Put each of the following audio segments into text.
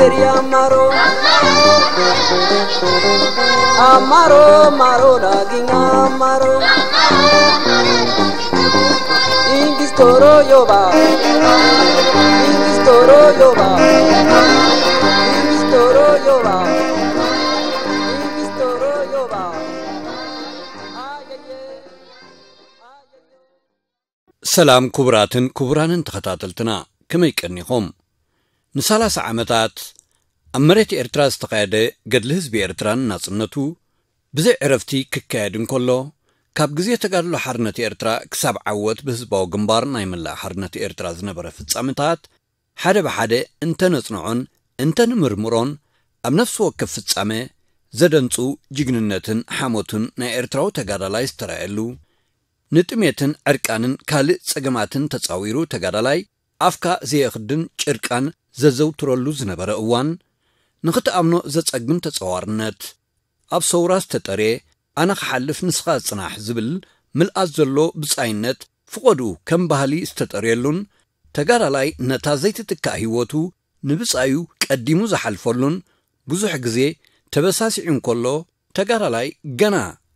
Amaro, amaro, amaro, daging amaro. Ingistoro yoba, ingistoro yoba, ingistoro yoba, ingistoro yoba. ሰላም ክቡራትን ክቡራንን ተኸታተልትና፣ ከመይ ቀኒኹም? ንሰላሳ ዓመታት ኣብ መሬት ኤርትራ ዝተኻየደ ገድሊ ህዝቢ ኤርትራን ናጽነቱ ብዘይ ዕረፍቲ ክካየድ እንከሎ፣ ካብ ግዜ ተጋድሎ ሓርነት ኤርትራ ክሳብ ዓወት ብህዝባዊ ግንባር ናይ መላእ ሓርነት ኤርትራ ዝነበረ ፍጻመታት ሓደ ብሓደ እንተነጽንዖን እንተንምርምሮን፣ ኣብ ነፍሲ ወከፍ ፍጻመ ዘደንጹ ጅግንነትን ሓሞትን ናይ ኤርትራዊ ተጋዳላይ ዝተራእየሉ፣ ንጥሜትን ዕርቃንን ካልእ ጸገማትን ተጻዊሩ ተጋዳላይ ኣፍካ ዘየኽድን ጭርቃን ዘዘውትረሉ ዝነበረ እዋን፣ ንኽትኣምኖ ዘጸግም ተጸዋርነት፣ ኣብ ሰውራ ዝተጠርየ ኣነ ክሓልፍ ንስኻ ጽናሕ ዝብል ምልኣት ዘሎ ብጻይነት ፍቖድኡ ከም ባህሊ ዝተጠርየሉን፣ ተጋዳላይ ነታ ዘይትትካእ ህይወቱ ንብጻዩ ቀዲሙ ዝሓልፈሉን፣ ብዙሕ ግዜ ተበሳሲዑ እንከሎ ተጋዳላይ ገና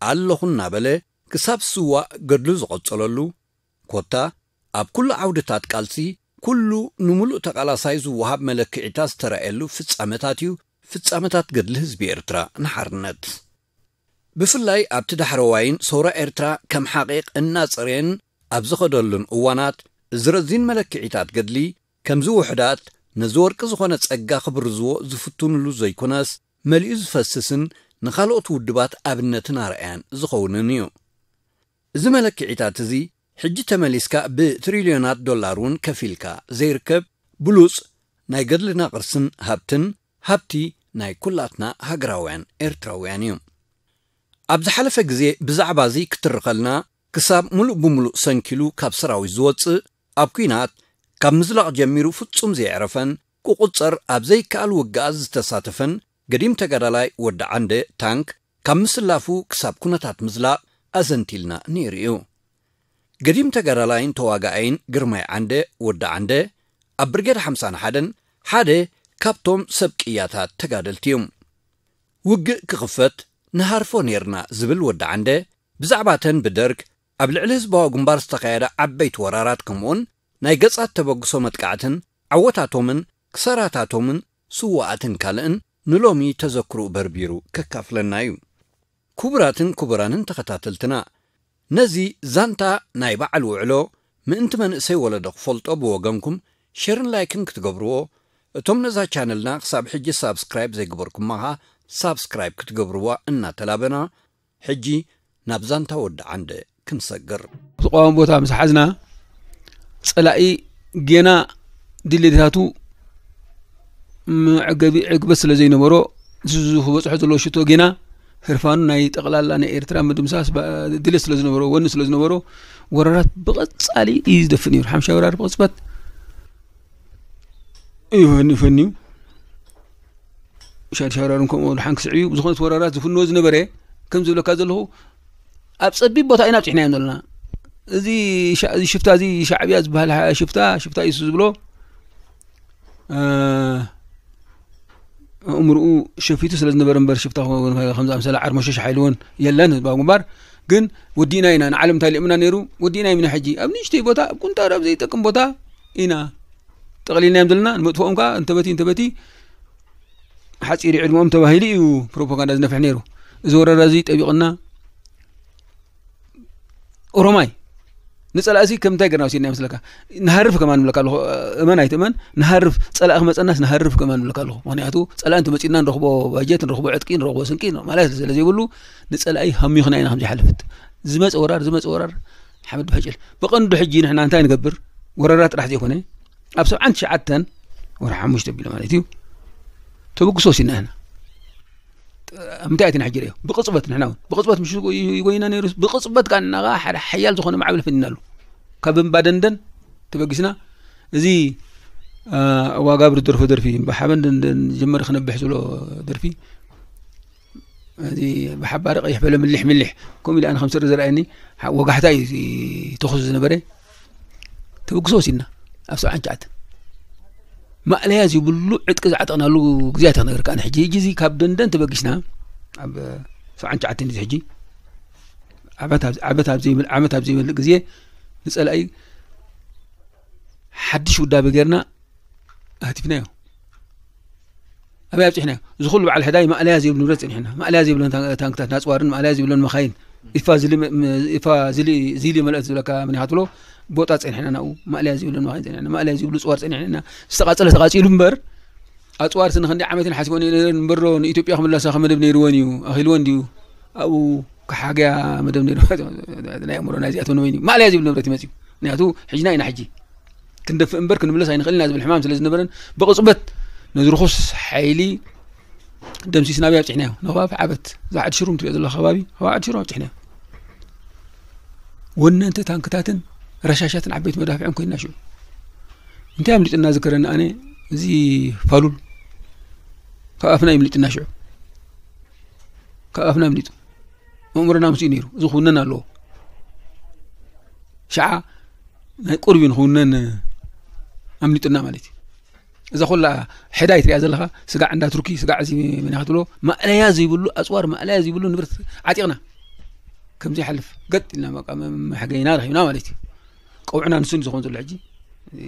ኣለኹ እናበለ ክሳብ ዝስዋእ ገድሉ ዝቐጸለሉ፣ ኮታ ኣብ ኩሉ ዓውድታት ቃልሲ ኩሉ ንምሉእ ተቓላሳይ ዝወሃብ መለክዒታት ዝተራእየሉ ፍጻመታት እዩ፣ ፍጻመታት ገድሊ ህዝቢ ኤርትራ ንሓርነት። ብፍላይ ኣብቲ ዳሕረዋይን ሰውራ ኤርትራ ከም ሓቒቕ እናጸረየን ኣብ ዝኸደሉን እዋናት፣ እዚ ረዚን መለክዒታት ገድሊ ከምዚ ውሑዳት ነዚ ወርቂ ዝኾነ ጸጋ ክብርዝዎ ዝፍትኑሉ ዘይኮነስ፣ መሊኡ ዝፈስስን ንኻልኦት ውድባት ኣብነትን ኣርኣያን ዝኸውንን እዩ። እዚ መለክዒታት እዚ ሕጂ ተመሊስካ ብትሪልዮናት ዶላር እውን ከፊልካ ዘይርከብ ብሉጽ ናይ ገድልና ቅርስን ሃብትን፣ ሃብቲ ናይ ኩላትና ሃገራውያን ኤርትራውያን እዩ። ኣብ ዝሓለፈ ግዜ ብዛዕባ እዚ ክትርኸልና ክሳብ ምሉእ ብምሉእ ሰንኪሉ ካብ ሰራዊት ዝወጽእ፣ ኣብ ኲናት ካብ ምዝላቕ ጀሚሩ ፍጹም ዘየዕረፈን ክቑጸር ኣብ ዘይከኣል ውግኣት ዝተሳተፈን ገዲም ተጋዳላይ ወዲ ዓንደ ታንክ፣ ካብ ምስላፉ ክሳብ ኩነታት ምዝላቕ ኣዘንቲልና ነይሩ እዩ። ገዲም ተጋዳላይን ተዋጋኣይን ግርማይ ዓንደ ወዲ ዓንደ፣ ኣብ ብርጌድ ሓምሳን ሓደን ሓደ ካብቶም ሰብ ቅያታት ተጋደልቲ እዩ። ውግእ ክኽፈት ንሃርፎ ኔርና ዝብል ወዲ ዓንደ፣ ብዛዕባተን ብደርግ ኣብ ልዕሊ ህዝባዊ ግንባር ዝተኻየዳ ዓበይቲ ወራራት፣ ከምኡውን ናይ ገጻት ተበግሶ መጥቃዕትን ዓወታቶምን ክሳራታቶምን ስውኣትን ካልእን ንሎሚ ተዘክሮኡ በርቢሩ ከካፍለና እዩ። ክቡራትን ክቡራንን ተኸታተልትና፣ ነዚ ዛንታ ናይ በዓል ውዕሎ ምእንቲ መንእሰይ ወለዶ ክፈልጦ ብወገንኩም ሸርን ላይክን ክትገብርዎ፣ እቶም ነዛ ቻነልና ክሳብ ሕጂ ሳብስክራይብ ዘይገበርኩማ ኸኣ ሳብስክራይብ ክትገብርዋ እናተላበና፣ ሕጂ ናብ ዛንታ ወዲ ዓንደ ክንሰግር። ዝቋወም ቦታ ምስ ሓዝና፣ ጸላኢ ጌና ድሌታቱ መዕገቢ ዕግበት ስለ ዘይነበሮ፣ እዚ ክበጽሖ ዘለዎ ሽቶ ጌና ህርፋኑ ናይ ጠቕላላ ናይ ኤርትራ ምድምሳስ ባ-፣ ድሌት ስለ ዝነበሮ፣ ወኒ ስለ ዝነበሮ፣ ወራራት ብቐጻሊ እዩ ዝደፍእ ነይሩ። ሓምሻ ወራር ብቕጽበት እዩ ፈኒ-፣ ፈንዩ። ሻድሻ ወራርን ከምኡ ድሓን ክስዕብ እዩ። ብዝኾነት ወራራት ዝፍንዎ ዝነበረ፣ ከም ዝብለካ ዘለኹ፣ ኣብ ጸቢብ ቦታ ኢና ኣብጺሕናዮም ዘለና። እዚ ሻ-፣ እዚ ሽፍታ እዚ ሻዕብያ ዝበሃል ሓ-፣ ሽፍታ፣ ሽፍታ እዩ ዝብሎ፣ እ፣ ኣእምርኡ ሸፊቱ ስለ ዝነበረ እምበር፣ ሽፍታ ከምዚ ኣምሰለ ዓርሞሸሽ ሓይሊ እውን የለን ህዝባዊ ግንባር። ግን ወዲእና ኢና፣ ንዓለም እንታይ ልእምና ነይሩ፣ ወዲእና ኢና። ሕጂ ኣብ ንእሽተይ ቦታ፣ ኣብ ቁንጣሮ ኣብ ዘይጠቅም ቦታ ኢና ጠቕሊልናዮም ዘለና። ንመጥፍኦም ከኣ እንተበቲ እንተበቲ ሓጺር ዕድመኦም ተባሂሉ እዩ ፕሮፓጋንዳ ዝነፍሕ ነይሩ። እዚ ወረራ እዚ ጠቢቕና፣ ኦሮማይ ንጸላእሲ ከም እንታይ ገርና ወሲድና ይመስለካ? ንሃርፍ ከማን ንብለካ ኣለኹ። እመን ኣይትእመን፣ ንሃርፍ፣ ጸላኢ ክመጸናስ ንሃርፍ ከማን ንብለካ ኣለኹ። ምኽንያቱ ጸላኢ እንተመጺእና ንረኽቦ ባጀት፣ ንረኽቦ ዕጥቂ፣ ንረኽቦ ስንቂ ማለት ስለ ዘይብሉ፣ ንጸላኢ ሃሚኽና ኢና ከም ዘይሓልፍት። ዝመጸ ወራር፣ ዝመጸ ወራር ሓመድ ብሕጭል። ብቐንዱ ሕጂ ንሕና እንታይ ንገብር? ወረራ ጥራሕ ዘይኮነ፣ ኣብ ሰብዓን ትሽዓተን ወርሒ ሓሙሽተ ኣቢሉ ማለት እዩ፣ ተበግሶ ወሲድና ኢና። ኣብ ምንታይ ኣቲና ሕጂ ርእዮ? ብቕጽበት ንሕና እውን ብቕጽበት ምሽ ይጎይና ነይሩ። ብቕጽበት ከኣ ንሕና ከኣ ሓደ ሓያል ዝኾነ ማዕበል ፈኒና ኣሎ። ካብ እምባ ደንደን ተበጊስና፣ እዚ፣ አ፣ ዋጋብር ዝደርፎ ደርፊ፣ ብሓበን ደንደን ጀመረ ክነብሕ ዝብሎ ደርፊ፣ እዚ ብሓባሪ ቀይሕ በለ ምልሕ ምልሕ፣ ከምኡ ኢሉ ኣነ ከም ስሪ ዝረኣየኒ፣ ሓ-፣ ወጋሕታ እዩ እዚ ተኹሲ ዝነበረ። ተበግሶ ወሲድና ኣብ ሰብዓን ትሽዓተን። ማእለያ ዘይብሉ ዕጥቂ ዝዓጠቕናሉ ግዜያት ክነገርካ። ሕጂ ሕጂ እዚ ካብ ደንደን ተበጊስና ኣብ ሰብዓን ትሽዓተን እዚ ሕጂ ዓመት ኣብ ዘይመልእ ዓመት ኣብ ዘይመልእ ግዜ ንጸላኢ ሓድሽ ውዳበ ጌርና ኣህቲፍናዮ። ኣበይ ኣብፂሕናዮ? እዚ ኩሉ በዓል ሕዳይ ማእለያ ዘይብሉ ንብረት ጸኒሕና። ማእለያ ዘይብለን ታንክታት ናፅዋርን ማእለያ ዘይብለን መኻይን ኢፋ ዝሊ መለት ዝብለካ መን ኢኻ ትብሎ? ቦጣ ጸኒሕና ናብኡ። ማእለያ ዘይብለን መኻይን ጸኒሕና። ማእለያ ዘይብሉ ፅዋር ጸኒሕና። ዝተቃፀለ ተቃፂሉ እምበር ኣፅዋር ስኒ ክንዲ ዓመትን ሓሲቦ ነይረን እምበሮ ንኢትዮጵያ ክምለሳ ከመደብ ነይርወን እዩ። ኣኺልወን ድዩ? ኣብኡ ክሓገያ መደብ ነይሩ። ናይ ኣእምሮ ናይ እዚኣቶም ንበይኑ ማእለያ ዘይብሉ ንብረት ይመፅዩ። ምክንያቱ ሕጅና ኢና ሕጂ ክንደፍእ እምበር ክንምለስ ኣይንኽእል ኢና ዝብል ሕማም ስለ ዝነበረን ብቕፅበት ነዚ ርኹስ ሓይሊ ደምሲስና ብያ ኣብፅሕናዮ። ንኸባቢ ዓበት እዛ ዓዲ ሽሩም ትሪኦ ዘለኻ ከባቢ ከባቢ ዓዲ ሽሩም ኣብፅሕናዮ። ወነንቲ ታንክታትን ረሻሻትን ዓበይቲ መዳፍዕን ኮይና ሽዑ እንታይ ኣምሊጥና ዝከረኒ ኣነ እዚ ፋሉል ካብ ኣፍና ይምሊጥና ሽዑ ካብ ኣፍና ይምሊጡ። ኣእምሮና ምስኡ ነይሩ። እዚ ክውነን ኣለዎ። ሸዓ ናይ ቁርቢ ንክውነን ኣምሊጥና ማለት እዩ። እዛ ኩላ ሕዳይ ትሪኣ ዘለኻ ስጋዕ እንዳ ቱርኪ ስጋዕ እዚ መን ኢኻ ትብሎ ማእለያ ዘይብሉ ኣፅዋር ማእለያ ዘይብሉ ንብረት ዓጢቕና ከምዚ ይሓልፍ ገጥ ኢልና በቃ መ- መሕገይና ረኺብና ማለት እዩ። ቀውዕና ንሱ ዝኾን ዘሎ ሕጂ እ፣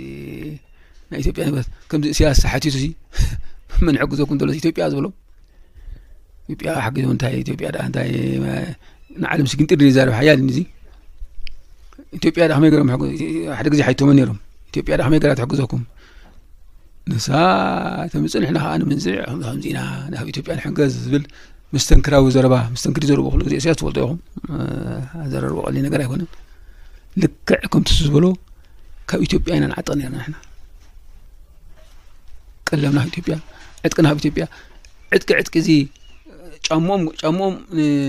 ናይ ኢትዮጵያ ንብረት ከምዚ እስያስ ሓቲቱ ሲ መን ይሕግዘኩም ዘሎ ኢትዮጵያ ዝበሎም ኢትዮጵያ ሓጊዞም እንታይ ኢትዮጵያ ደኣ እንታይ ንዓለም ስግንጢር ድዩ ይዛረብ ሓያል እዚ ኢትዮጵያ ደኣ ከመይ ገይሮም ይሕግዙ ሓደ ግዜ ሓይቶመን ነይሮም ኢትዮጵያ ደኣ ከመይ ገይራ ትሕግዘኩም ንሳ ተምፅእ ንሕና ከዓ ንምንፅዕ ከምዚ ኢና ናብ ኢትዮጵያ ንሕገዝ ዝብል መስተንክራዊ ዘረባ መስተንክሪ ዘረባ ኩሉ ግዜ እስያስ ትፈልጦ ኢኹም ኣዘራርባ ቀሊ ነገር ኣይኮነን ልክዕ ከምቲ ዝበሎ ካብ ኢትዮጵያ ኢና ንዓጥቕ ነርና ንሕና ቀለምና ኢትዮጵያ ዕጥቅና ኣብ ኢትዮጵያ ዕጥቂ ዕጥቂ እዚ ጫሞም ጫሞም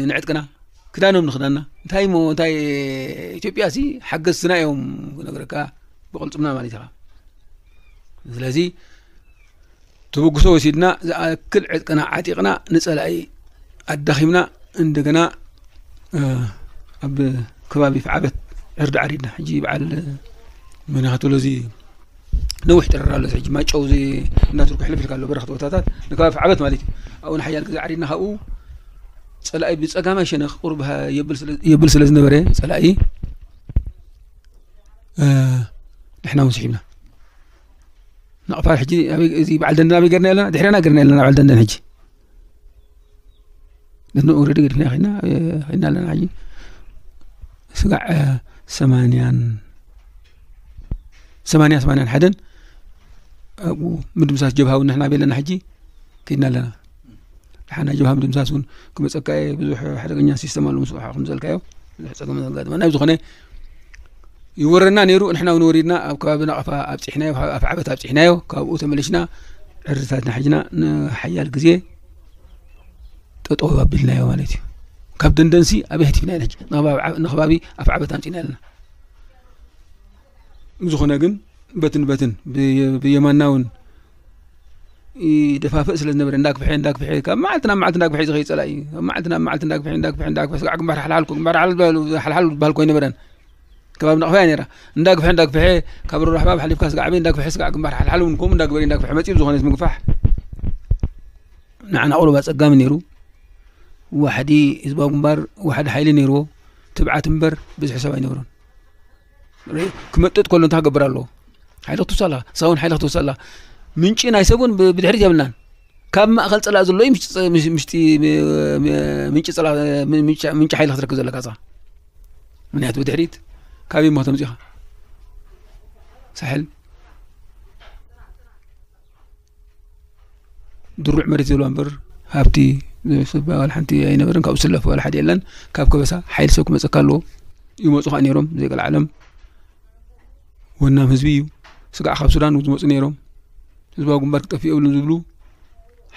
ንዕጥቅና ክዳኖም ንክዳንና እንታይ ሞ እንታይ ኢትዮጵያ ሲ ሓገዝትና እዮም ክነግረካ ብቅልፅምና ማለት ኢኻ ስለዚ ተበግሶ ወሲድና ዝኣክል ዕጥቅና ዓጢቕና ንፀላኢ ኣዳኺምና እንደገና ኣብ ከባቢ ፍዓበት ዕርዲ ዓሪድና ሕጂ በዓል መን ኢኻ ትብሎ እዚ ነዊሕ ጥረር ኣሎ ሕጂ ማጨው እዚ እናትርኩ ሕልፍ ኢልካ ኣሎ በረኽቲ ቦታታት ንከባቢ ፍዓበት ማለት እዩ ኣብኡ ንሓያል ግዜ ዓሪድና ካብኡ ፀላኢ ብፀጋማይ ሸነኽ ቁሩብ የብል ስለ ዝነበረ ፀላኢ ንሕና እውን ስሒብና ናቕፋ ሕጂ እዚ በዓል ደንደን ኣበይ ገርና ኣለና ድሕሪና ገርና ኣለና በዓል ደንደን ሕጂ ነቲ ንኡረዲ ገዲፍና ኸና ኸና ኣለና ሕጂ ስጋዕ ሰማንያን ሰማንያ ሰማንያን ሓደን ኣብኡ ምድምሳስ ጀብሃ እውን ንሕና ቤለና ሕጂ ከይድና ኣለና ደሓና ጀብሃ ምድምሳስ እውን ክመፀካ እየ ብዙሕ ሓደገኛ ሲስተም ኣሎ ምስ ውሓ ከም ዘልካዮ ብዙሕ ፀገም ዘጋጥመና እዩ ዝኾነ ይወረና ነይሩ ንሕና እውን ወሪድና ኣብ ከባቢ ናቕፋ ኣብፂሕናዮ ኣብ ዓበት ኣብፂሕናዮ ካብኡ ተመሊሽና ዕርድታትና ሕጅና ንሓያል ግዜ ጠጠው ኣቢልናዮ ማለት እዩ ካብ ደንደንሲ ኣበይ ህቲፍና ኢና ንኸባቢ ኣፍዓበት ኣምፂና ኣለና ዝኾነ ግን በትን በትን ብየማና እውን ይደፋፍእ ስለ ዝነበረ እንዳግፍሐ እንዳግፍሐ ካብ መዓልቲ ናብ መዓልቲ እንዳግፍሐ ዝኸይድ ፀላኢ ካብ መዓልቲ ናብ መዓልቲ እንዳግፍሐ እንዳግፍሐ እንዳግፍሐ ስጋዕ ግንባር ሓልሓልኩ ግንባር ሓልሓል ዝበሃል ኮይነበረን ከባቢ ነቕፋ እያ ነይራ። እንዳግፍሐ እንዳግፍሐ ካብ ሮሮ ኣሕባብ ሓሊፍካ ስጋዕ በይ እንዳግፍሐ ስጋዕ ግንባር ሓልሓል እውን ከምኡ እንዳግበረ እንዳግፍሐ መፂኡ ብዝኾነ ምግፋሕ ንዓና ቁሩብ ኣፀጋሚ ነይሩ። ዋሕዲ ህዝባዊ ግንባር ዋሕዲ ሓይሊ ነይርዎ። ትብዓት እምበር ብዙሕ ሰብ ኣይነበሮን። ክመጥጥ ከሎ እንታይ ክገብር ኣለዎ? ሓይሊ ክትውስድ ኣለኻ። ንሳ እውን ሓይሊ ክትውስድ ኣለኻ። ምንጪ ናይ ሰብ እውን ብድሕሪት የብልናን። ካብ ማእኸል ፀላእ ዘሎ እዩ ምንጪ ሓይሊ ክትረክብ ዘለካ እዛ ምክንያቱ ብድሕሪት ካበይ እሞ ተምፂኻ ሳሕል ድሩዕ መሬት ዘለዋ እምበር ሃብቲ ሰብ ዋላ ሓንቲ ኣይነበረን ካብኡ ስለፍ ዋላ ሓደ የለን ካብ ከበሳ ሓይሊ ሰብ ክመፀካ ኣለዎ ይመፁ ከዓ ነይሮም ዘይቀልዓለም ወናም ህዝቢ እዩ ስጋዕ ካብ ሱዳን ዝመፁ ነይሮም ህዝባዊ ግንባር ክጠፍእ የብሉን ዝብሉ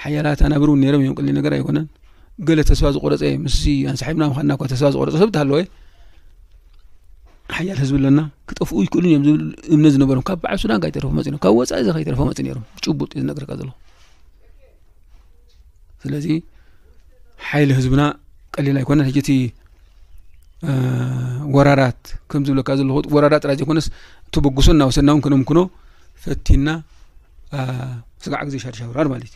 ሓያላት ኣናብር እውን ነይሮም እዮም ቀሊል ነገር ኣይኮነን ገለ ተስፋ ዝቆረፀ ምስ ኣንሳሒብና ምኳንና እኳ ተስፋ ዝቆረፀ ሰብ ተሃለወ ሓያል ህዝቢ ኣለና ክጠፍኡ ይክእሉን እዮም ዝብል እምነት ዝነበሮም ካብ በዓል ሱዳን ከይተረፉ መፂ ካብ ወፃኢ እዚ ከይተረፈ መፂ ነይሮም ጭቡጥ ዝነግረካ ዘሎ ስለዚ ሓይሊ ህዝብና ቀሊል ኣይኮነን ሕጂ እቲ ወራራት ከም ዝብለካ ዘለኹ ወራራት ጥራይ ዘይኮነስ ተበግሶ እናወሰድና እውን ክነምክኖ ፈቲና አ፣ ስጋዕ ግዜ ሻድሻ ወራር ማለት እዩ።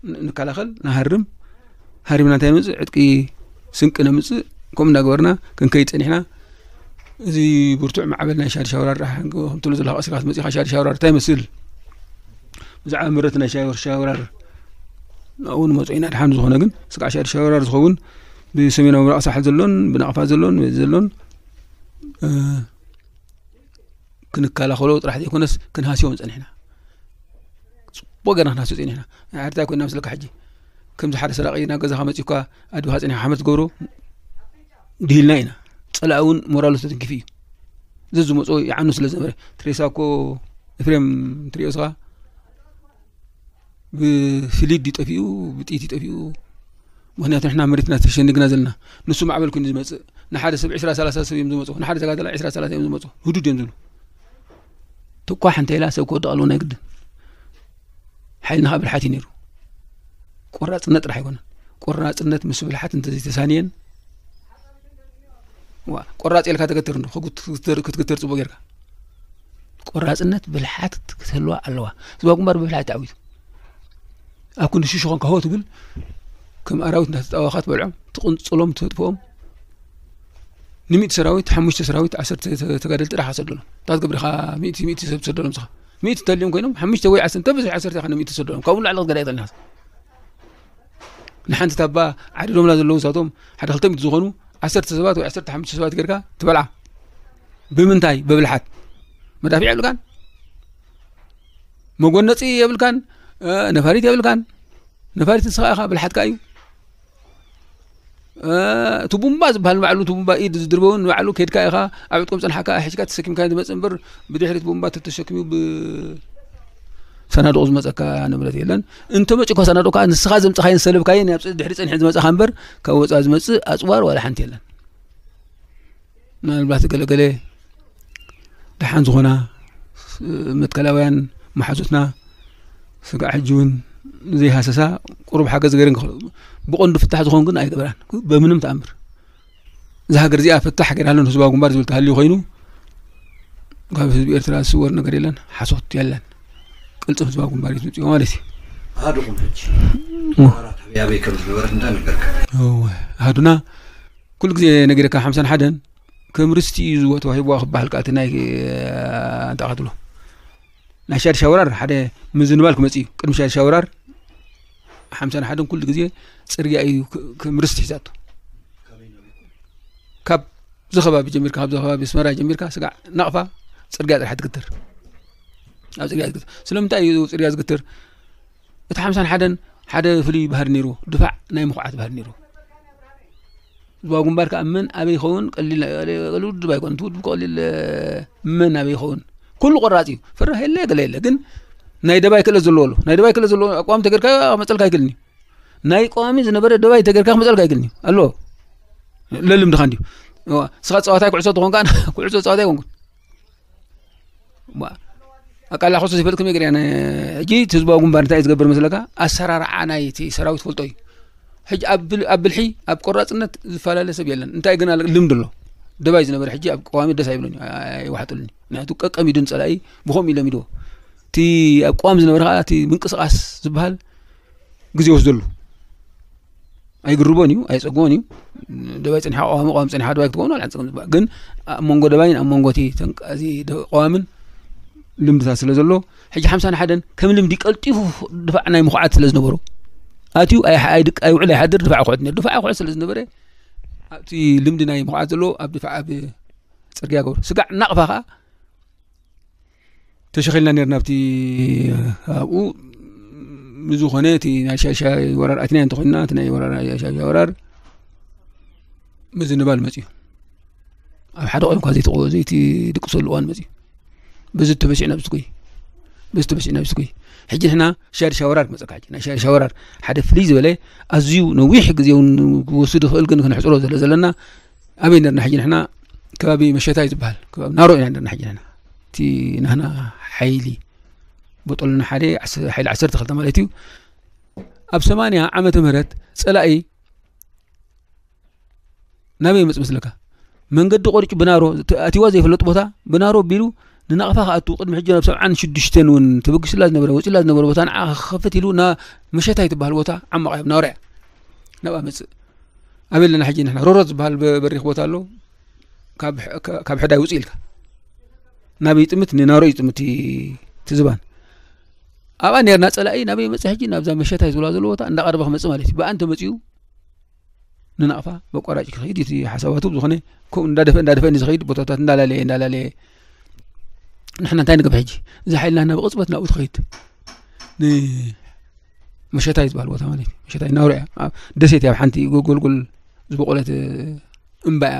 ን-፣ ንከላኸል፣ ንሃርም፣ ሃሪምና እንታይ ነምጽእ? ዕጥቂ፣ ስንቂ ነምጽእ። ከምኡ እናገበርና ክንከይድ ጸኒሕና። እዚ ብርቱዕ ማዕበል ናይ ሻድሻ ወራር፣ ከምትብሎ ዘለኻ፣ ቀሲልካ ክትመጽእ ኢኻ። ሻድሻ ወራር እንታይ ይመስል? ብዛዕባ ምረት ናይ ሻድሻ ወራር ኣብኡ ንመጾ ኢና። ድሓን ዝኾነ ግን፣ ስጋዕ ሻድሻ ወራር ዝኸውን ብሰሜናዊ ምብራቕ ሳሕል ዘሎን፣ ብናቕፋ ዘሎን፣ ዘሎን፣ እ፣ ክንከላኸሎ ጥራሕ ዘይኮነስ፣ ክንሃስዮም ጸኒሕና። ጽቡቕ ጌርና ክንሃስዮ ጸኒሕና። ንዓድታ ኮይና ምስለካ ሕጂ። ከምዚ ሓደ ሰራቒ ናብ ገዛኻ መጺኡካ፣ ኣድብኻ ጸኒሕካ ሓመድ ትገብሮ፣ ድሂልና ኢና። ጸላኢ እውን ሞራሉ ተተንኪፉ እዩ። ዘዝመጾ ይዓኑ ስለ ዝነበረ። ትሬሳ እኮ፣ ኤፍሬም፣ ትሪኦ ስኻ፣ ብፍሊድ እዩ ጠፊኡ፣ ብጥይት እዩ ጠፊኡ። ምኽንያቱ ንሕና መሬትና ተሸኒግና ዘለና። ንሱ ማዕበል ኮይኑ ዝመጽእ። ንሓደ ሰብ ዕስራ ሰላሳ ሰብ እዮም ዝመጹ። ንሓደ ተጋዳላይ ዕስራ ሰላሳ እዮም ዝመጹ። ህዱድ እዮም ዝብሉ። ትኳሕ እንተ ኢላ ሰብ ክወድቕ ኣለዎ ናይ ግድን። ሓይልና ከዓ ብልሓት እዩ ነይሩ። ቆራጽነት ጥራሕ ኣይኮነን። ቆራጽነት ምስ ብልሓት እንተዘይተሳንየን፣ ዋ፣ ቆራጽ ኢልካ ተገትር እንዶ፣ ክጉት-፣ ክትገትር፣ ክትገትር ጽቡቕ ጌርካ። ቆራጽነት ብልሓት ክትህልዋ ኣለዋ። ህዝባዊ ግንባር ብብልሓት ተዓዊቱ። ኣብ ክንዲ ሽሹ ኾንካ ሆ ትብል፣ ከም ኣራዊት እንዳተጣወኻ ትበልዖም፣ ትቕንጽሎም፣ ተጥፍኦም። ንሚእቲ ሰራዊት፣ ሓሙሽተ ሰራዊት፣ ዓሰርተ ተ-፣ ተጋደልቲ ጥራሕ ሰደሎም። እንታይ ትገብር ኢኻ? ሚእቲ፣ ሚእቲ ሰብ ትሰደሎም ንስኻ። ሚእቲ እንተልዮም ኮይኖም፣ ሓሙሽተ ወይ ዓሰርተ፣ እንተበዝሑ ዓሰርተ ኢኻ ንሚእቲ ትሰደሎም። ካብኡ ንላዕሊ ክትገዳ ኣይትኽእልን ኢኻ። ንሓንቲ ታባ ዓዲዶምላ ዘለዉ ንሳቶም ሓደ ክልተ ሚእቲ ዝኾኑ ዓሰርተ ሰባት ወይ ዓሰርተ ሓሙሽተ ሰባት ጌርካ ትበልዓ። ብምንታይ? ብብልሓት። መዳፊዕ የብልካን፣ መጎነጺ የብልካን፣ እ፣ ነፋሪት የብልካን። ነፋሪት ንስኻ ኢኻ፣ ብልሓትካ እዩ። እ፣ እቲ ቡምባ ዝበሃል ንባዕሉ፣ እቲ ቡምባ ኢድ ዝድርበውን ንባዕሉ ከይድካ ኢኻ፣ ኣብ ዕጥቆም ጸንሓካ፣ ሒዝካ ተሰኪምካ ትመጽእ እምበር፣ ብድሕሪት ቡምባ ተተሸኪሙ ብ-፣ ሳናዱቕ ዝመጸካ ንብረት የለን። እንተ መጺእኳ ሳናዱቕካ ንስኻ ዘምጻኻየን ሰለብካየን ኣብ ድሕሪ ጸኒሑ ዝመጻኻ እምበር፣ ካብ ወጻኢ ዝመጽእ ኣጽዋር ዋላ ሓንቲ የለን። ምናልባት ገለገለ ደሓን ዝኾና ስ-፣ መትከላውያን መሓዙትና ስጋዕ ሕጂ እውን ዘይሃሰሳ ቁሩብ ሓገዝ ገይረን ክኽእል። ብቐንዱ ፍታሕ ዝኾን ግን ኣይገበራን። በምንም ተኣምር። እዛ ሃገር እዚኣ ፍታሕ ገይራ ኣሎ ህዝባዊ ግንባር ዝብል ተሃልዩ ኮይኑ፣ ካብ ህዝቢ ኤርትራ ዝስወር ነገር የለን፣ ሓሶት የለን። ቅልጽም ህዝባዊ ግንባር እዩ ዝምጽኦ ማለት እዩ። ኣሃዱኹም ሕጂ እወ። ወራራት ኣበይ ኣበይ ከም ዝነበረት እንታይ ነገርካ? እወ። ኣሃዱና ኩሉ ግዜ ነጊረካ፣ ሓምሳን ሓደን ከም ርስቲ እዩ ዝዎ ተዋሂብዋ ክበሃል ከኣ እቲ ናይ፣ እ፣ እንታይ ክትብሎ፣ ናይ ሻድሻ ወራር ሓደ ምዝንባል ክመጽእ እዩ። ቅድሚ ሻድሻ ወራር ሓምሳን ሓደን ኩሉ ግዜ ጽርግያ እዩ ክ-፣ ከም ርስቲ ሒዛቶ። ካብ እዚ ከባቢ ጀሚርካ፣ ካብዚ ከባቢ ኣስመራ ጀሚርካ ስጋዕ ናቕፋ ጽርግያ ጥራሕ ትግተር። ኣብ ጽርግያ ትግተር። ስለምንታይ እዩ ጽርግያ ዝግተር? እቲ ሓምሳን ሓደን ሓደ ፍሉይ ባህሪ ነይርዎ። ድፋዕ ናይ ምኹዓት ባህሪ ነይርዎ። ህዝባዊ ግንባር ከኣ መን ኣበይ ይኸውን ቀሊል፣ ቀሊል ውድብ ኣይኮነን። እቲ ውድብ ቀሊል፣ መን ኣበይ ይኸውን? ኩሉ ቆራጽ እዩ። ፍርህ የለ፣ ገለ የለ። ግን ናይ ደባይ ክእለት ዘለዎ ኣሎ። ናይ ደባይ ክእለት ዘለዎ ኣቋም ተገርካ መጸልካ ኣይክእልን እዩ። ናይ ቀዋሚ ዝነበረ ደባይ ተገርካ ክመጸልካ ኣይክእልን እዩ። ኣሎ። ለልምድኻ እንድዩ። እዋ፣ ንስኻ ተጻዋታይ ኩዕሶ ተኾንካ፣ ኩዕሶ ተጻዋታይ ኣይኮንኩን። ዋ፣ ኣቃላ ኮሶ ዘይፈልጥ ከመይ ገይረ እየ? ሕጂ እቲ ህዝባዊ ግንባር እንታይ እዩ ዝገብር መስለካ? ኣሰራርዓ ናይ እቲ ሰራዊት ፈልጦ እዩ። ሕጂ ኣብ ብል-፣ ኣብ ብልሒ፣ ኣብ ቆራጽነት ዝፈላለ ሰብ የለን። እንታይ ግን ኣለ-፣ ልምዲ ኣሎ። ደባይ ዝነበረ ሕጂ ኣብ ቀዋሚ ደስ ኣይብሎን እዩ፣ ኣይ-፣ ኣይዋሕጠሉን እዩ። ምክንያቱ ቀቀሚዱ ንጸላኢ ብኸምኡ እዩ ለሚድዎ። እቲ ኣብ ቀዋሚ ዝነበረ ከኣ እቲ ምንቅስቓስ ዝበሃል ግዜ ይወስደሉ። ኣይግርቦን እዩ፣ ኣይጸግቦን እዩ። ደባይ ጸኒሓ ቀዋሚ፣ ቀዋሚ ጸኒሓ ደባይ ክትከውን ዋላ ኣይጸግም ዝበሃል። ግን ኣብ መንጎ ደባይን ኣብ መንጎ እቲ ተንቀ-፣ እዚ ደ-፣ ቀዋምን ልምድታት ስለ ዘሎ፣ ሕጂ ሓምሳን ሓደን ከም ልምዲ ቀልጢፉ ድፋዕ ናይ ምኹዓት ስለ ዝነበሮ፣ ኣትዩ ኣይ-፣ ኣይድቅ-፣ ኣይውዕል ኣይሓድር ድፋዕ ይኹዕት ነይሩ። ድፋዕ ይኹዕት ስለ ዝነበረ፣ ኣብቲ ልምዲ ናይ ምኹዓት ዘሎ ኣብ ድፋዕ ኣብ ጽርግያ ገብሩ። ስጋዕ ናቕፋ ከኣ ተሸኺልና ነርና ኣብቲ ኣብኡ። ብዝኾነ እቲ ናይ ሻሻይ ወራር ኣቲና እንተኾይንና፣ እቲ ናይ ወራር፣ ናይ ሻሻይ ወራር ምዝንባል መጽዩ። ኣብ ሓደ ቆይንኳ ዘይትቆ-፣ ዘይትድቅሰሉ እዋን መጽዩ። በዚ ተበሲዕና ብስኩይ፣ በዚ ተበሲዕና ብስኩይ። ሕጂ ንሕና ሻድሻ ወራር ክመጸካ፣ ሕጂ ናይ ሻድሻ ወራር ሓደ ፍልይ ዝበለ፣ ኣዝዩ ነዊሕ ግዜ እውን ክወስድ ይኽእል፣ ግን ክንሕጽሮ ስለ ዘለና፣ ኣበይ ነርና ሕጂ ንሕና? ከባቢ መሸታ እዩ ዝበሃል፣ ከባቢ ናሮ ኢና ነርና ሕጂ ንሕና። እቲ ናህና ሓይሊ፣ ቦጦሎና ሓደ፣ ዓስ-፣ ሓይሊ ዓሰርተ ክልተ ማለት እዩ። ኣብ ሰማንያ ዓመተ ምህረት ጸላኢ ናበይ ይመጽእ መስለካ? መንገዲ ቆሪጹ ብናሮ፣ እቲ ኣትይዋ ዘይፈለጥ ቦታ ብናሮ ኣቢሉ ንናቕፋ ክኣቱ ቅድሚ ሕጂ ናብ ሰብዓን ሽዱሽተን እውን ተበጊሱላ ዝነበረ፣ ወፂላ ዝነበረ ቦታ ንዓ ክኸፍት ኢሉ ናብ መሸታይ ትበሃል ቦታ ዓማቕ እያ፣ ናውራ እያ። ናብኣ መፅእ። ኣበይ ኣለና ሕጂ ንሕና? ሮሮት ዝበሃል በ-፣ በሪኽ ቦታ ኣሎ። ካብ ሕ-፣ ከ-፣ ካብ ሕዳይ ውፅእ ኢልካ ናበይ ይጥምት? ንናውራ ይጥምት እቲ፣ እቲ ዝባን። ኣብኣ ነርና ፀላኢ ናበይ መፅእ ሕጂ? ናብዛ መሸታይ ዝብላ ዘሎ ቦታ እንዳቐረበ ክመፅእ ማለት እዩ። ብኣ እንተመፅኡ ንናቕፋ በቋራጭ ክኸይድ እቲ ሓሳባቱ። ብዝኾነ ከምኡ እንዳደፈ እንዳደፈ ንዝኸይድ ቦታታት እንዳላለየ እንዳላለየ ንሕና እንታይ ንገብር ሕጂ? እዚ ሓይልና ናብ ቅፅበት ናብኡ ትኸይድ። ንመሸታይ ዝበሃል ቦታ ማለት እዩ። መሸታይ ናውራ እያ። ኣብ ደሴት እያ፣ ኣብ ሓንቲ ጎ-፣ ጎልጎል ዝበቖለት እምባ እያ፣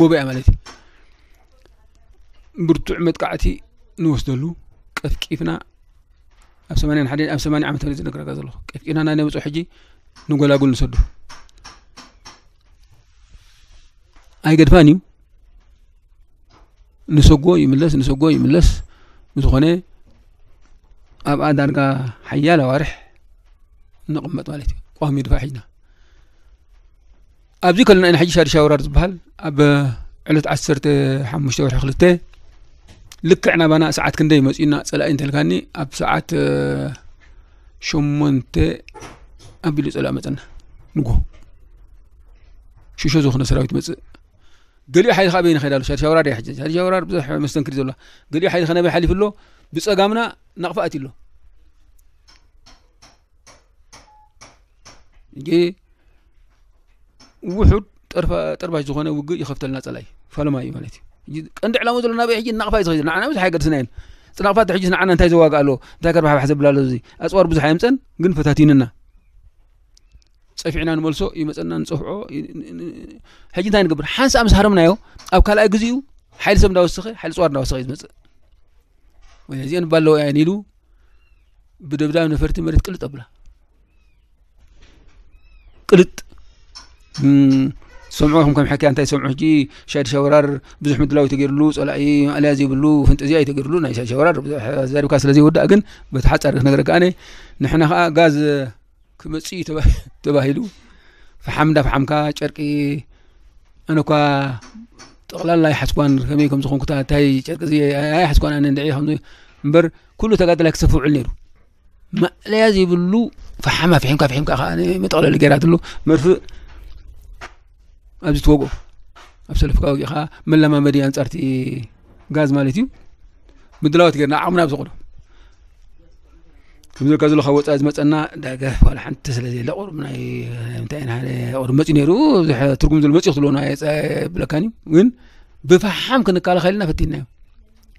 ጎቦ እያ ማለት እዩ። ብርቱዕ መጥቃዕቲ ንወስደሉ፣ ቀፍቂፍና ኣብ ሰማንያን ሓደን ኣብ ሰማንያ ዓመተ ምህረት ዝነግረካ ዘለኹ። ቀፍቂፍና ናይ ነብጾ ሕጂ ንጎላጉል ንሰዱ። ኣይገድፋን እዩ። ንሰጎ ይምለስ፣ ንሰጎ ይምለስ። ብዝኾነ ኣብኣ ዳርጋ ሓያል ኣዋርሕ ንቕመጥ ማለት እዩ። ቋሚ ድፋዕ ሒዝና። ኣብዚ ከለና ኢና ሕጂ ሻድሻ ወራር ዝበሃል ኣብ ዕለት ዓሰርተ ሓሙሽተ ወርሒ ክልተ ልክዕ ናባና ሰዓት ክንደይ መጺኡና ጸላኢ እንተልካኒ፣ ኣብ ሰዓት፣ እ፣ ሸሞንተ ኣቢሉ ጸላኢ መጸና። ንጎ ሽሾ ዝኾነ ሰራዊት መጽእ። ገሊኡ ሓይሊ ካብ በይነ ከይዳ ኣሎ። ሻድሻ ወራር እያ ሕጂ። ሻድሻ ወራር ብዙሕ መስተንክር እዩ ዘሎ። ገሊኡ ሓይሊ ከናበይ ሓሊፉ ኣሎ። ብጸጋምና ናቕፋ ኣትዩ ኣሎ። ሕጂ ውሑድ ጠርፋ-፣ ጠርባሽ ዝኾነ ውግእ ይኸፍተልና ጸላኢ። ፈለማ እዩ ማለት እዩ። ሕጂ ቀንዲ ዕላማ ዘሎ ናበይ ሕጂ ናቕፋ እዩ ዝኸይድ። ንዓና ብዙሕ ኣይገድስና እየን። እቲ ናቕፋ ሕጂ ንዓና እንታይ ዘዋግእ ኣሎ? እንታይ ከርባሕባሕ ዘብል ኣሎ? እዚ ኣጽዋር ብዙሕ ኣየምጸን፣ ግን ፈታቲንና። ጸፊዕና ንመልሶ፣ ይመጸና፣ ንጸፍዖ። ይ-፣ ን-፣ ን-፣ ሕጂ እንታይ ንገብር? ሓንሳእ ምስ ሃረምናዮ፣ ኣብ ካልኣይ ግዜኡ ሓይሊ ሰብ እንዳወሰኸ፣ ሓይሊ ጸዋር እንዳወሰኸ እዩ ዝመጽእ። ወይ እዚአን ባለዋ እየን ኢሉ ብደብዳብ ነፈርቲ መሬት ቅልጥ ኣብላ። ቅልጥ። እም፣ ሰምዑ፣ ከም፣ ከም ሕክያ እንታይ ሰምዑ? ሕጂ ሻድሻ ወራር ብዙሕ ምድላው እዩ ተገይሩሉ፣ ጸላኢ ማእለያ ዘይብሉ ፍንጥዝያ እዩ ተገይሩሉ። ናይ ሻድሻ ወራር ብዙሕ ዘሪብካ ስለ ዘይወዳእ ግን በቲ ሓጻር ክነግረካ ኣነ፣ ንሕና ኸኣ ጋዝ ክመጽእ እዩ ተባ-፣ ተባሂሉ፣ ፈሓም እንዳ ፈሓምካ፣ ጨርቂ፣ ኣነ እኳ ጠቕላላ ኣይሓዝኳን፣ ከመይ ከም ዝኾንኩ፣ እታ፣ እንታይ ጨርቂ እዚ ኣይ-፣ ኣይሓዝኳን ኣነ እንድዒ፣ ከምዚ እምበር፣ ኩሉ ተጋዳላይ ክሰፍዕ ውዕል ነይሩ። ማእለያ ዘይብሉ ፈሓም ኣፍሒምካ፣ ኣፍሒምካ ኸኣ መጠቕለሊ ገይራትሉ፣ መርፍእ ኣብዚ ትወግኦ፣ ኣብ ሰለፍካ ወጊእኻ መለማመዲ ኣንጻርቲ ጋዝ ማለት እዩ። ምድላዋት ጌርና ዓቕምና ኣብ ዘቕዶ። ከም ዝበልካ ዘሎ ካብ ወጻኢ ዝመጸና ዳገ ዋላ ሓንቲ ስለ ዘየለ ቁሩብ ናይ፣ እንታይ ኢና፣ ሓደ ቁሩብ መጺኡ ነይሩ፣ ብዙሕ ትርጉም ዘሎ መጺኡ ክትብሎ ናይ የብለካን እዩ። ግን ብፈሓም ክንከላኸል ኢና ፈቲንናዮ።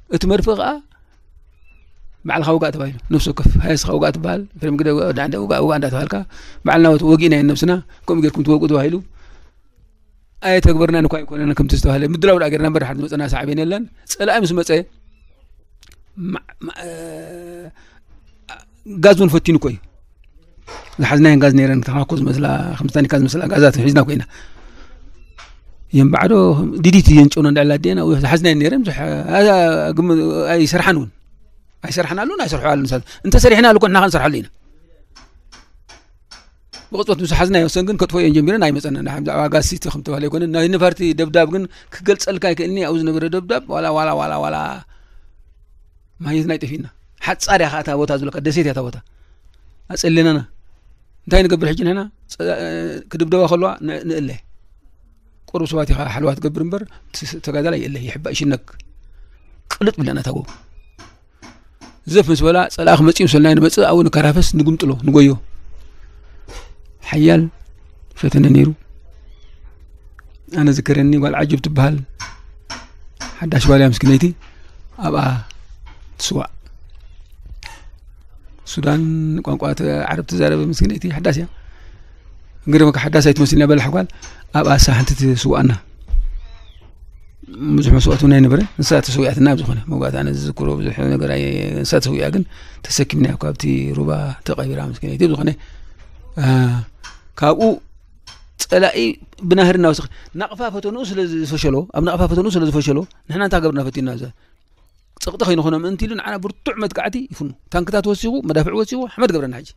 እቲ መርፍእ ከኣ ባዕልኻ ውጋእ ተባሂሉ፣ ነፍሲ ወከፍ ሃየስኻ ውጋእ ትበሃል፣ ፍሬም ግደ ውጋእ፣ ዳዕደ ውጋእ፣ ውጋእ እንዳተባሃልካ፣ ባዕልና ወጊእና ነብስና፣ ከምኡ ጌርኩም ትወግኡ ተባሂሉ። ኣየተግበርናን እኳ ኣይኮነን፣ ከምቲ ዝተባህለ ምድላው ደኣ ጌርና እምበር፣ ድሓር ዝመጸና ሳዕቤን የለን። ጸላኢ ምስ መጸ፣ ማ-፣ ማ-፣ እ፣ ጋዝ እውን ፈቲኑ እኮ እዩ። ዝሓዝናየን ጋዝ ነይረን፣ ተኻኮ ዝመስላ፣ ከም ታኒካ ዝመስላ ጋዛት ሒዝና ኮይና። የን ባዕዶ ዲዲት እየን ጨውና እንዳዕላ ኣዴና፣ ዝሓዝናየን ነይረን፣ ብዙሕ፣ ኣ-፣ ግም-፣ ኣይሰርሓን እውን። ኣይሰርሓን ኣሉን፣ ኣይሰርሑ ኣሉን። እንተ ሰሪሕና ኣሉ እኮ ንሕና ክንሰርሓሉ ኢና። ብቕጽበት ምስ ሓዝናዮ ሰን ግን ከጥፍኦ እየን ጀሚረን ኣይመጸናን። ንሓ-፣ ብዛዕባ ጋዝ ሲቲ ከም ተባህለ ኣይኮነን። ናይ ነፋርቲ ደብዳብ ግን ክገልጸልካ ኣይክእልኒ። ኣብኡ ዝነበረ ደብዳብ ዋላ፣ ዋላ፣ ዋላ፣ ዋላ ማየትና ኣይጠፊእና። ሓጻር እያ ከኣ እታ ቦታ ዝብለካ፣ ደሴት እያ እታ ቦታ። ኣጸለናና። እንታይ ንገብር ሕጂ ንሕና? ጸ-፣ ክድብደባ ከለዋ ን-፣ ንእለ። ቁሩብ ሰባት ኢኻ ሓለዋ ትገብር እምበር፣ ት-፣ ተጋዳላይ የለ፣ ይሕባእ፣ ይሽነግ። ቅልጥ ብለና እታ ጎቦ። ዘፍ ምስ በላ፣ ጸላኢ ክመጽእ እዩ፣ ምስልና ንመጽእ፣ ኣብኡ ንከራፈስ፣ ንግምጥሎ፣ ንጎዮ። ሓያል ፈተነ ነይሩ። ኣነ ዝከረኒ ጓል ዓጀብ ትበሃል ሓዳሽ ጓል እያ ምስኪነይቲ፣ ኣብኣ ትስዋእ። ሱዳን ቋንቋ ተ-፣ ዓረብ ትዛረብ ምስኪነይቲ ሓዳስ እያ። ግርመካ ሓዳስ ኣይትመስልን እያ በላሕ ጓል፣ ኣብኣ እሳ ሓንቲ ትስዋእና። ብዙሕ መስዋእቲ እውን ኣይነበረ። ንሳ ተሰዊኣትና ኣብ ዝኾነ መውጋእታ ኣነ ዝዝክሮ ብዙሕ ነገር ኣየ-፣ ንሳ ተሰዊኣ ግን ተሰኪምናዮ ካብቲ ሩባ ተቐቢራ ምስኪነይቲ። ብዝኾነ፣ አ፣ ካብኡ ጸላኢ ብናህሪ እናወሰኸ ናቕፋ ፈተንኡ ስለ ዝፈሸሎ፣ ኣብ ናቕፋ ፈተንኡ ስለ ዝፈሸሎ፣ ንሕና እንታይ ገብርና ፈቲና ዘ-፣ ጸቕጢ ከይንኾኖ ምእንቲ ኢሉ ንዓና ብርቱዕ መጥቃዕቲ ይፍኑ። ታንክታት ወሲኹ፣ መዳፍዕ ወሲኹ፣ ሓመድ ገብረና ሕጂ።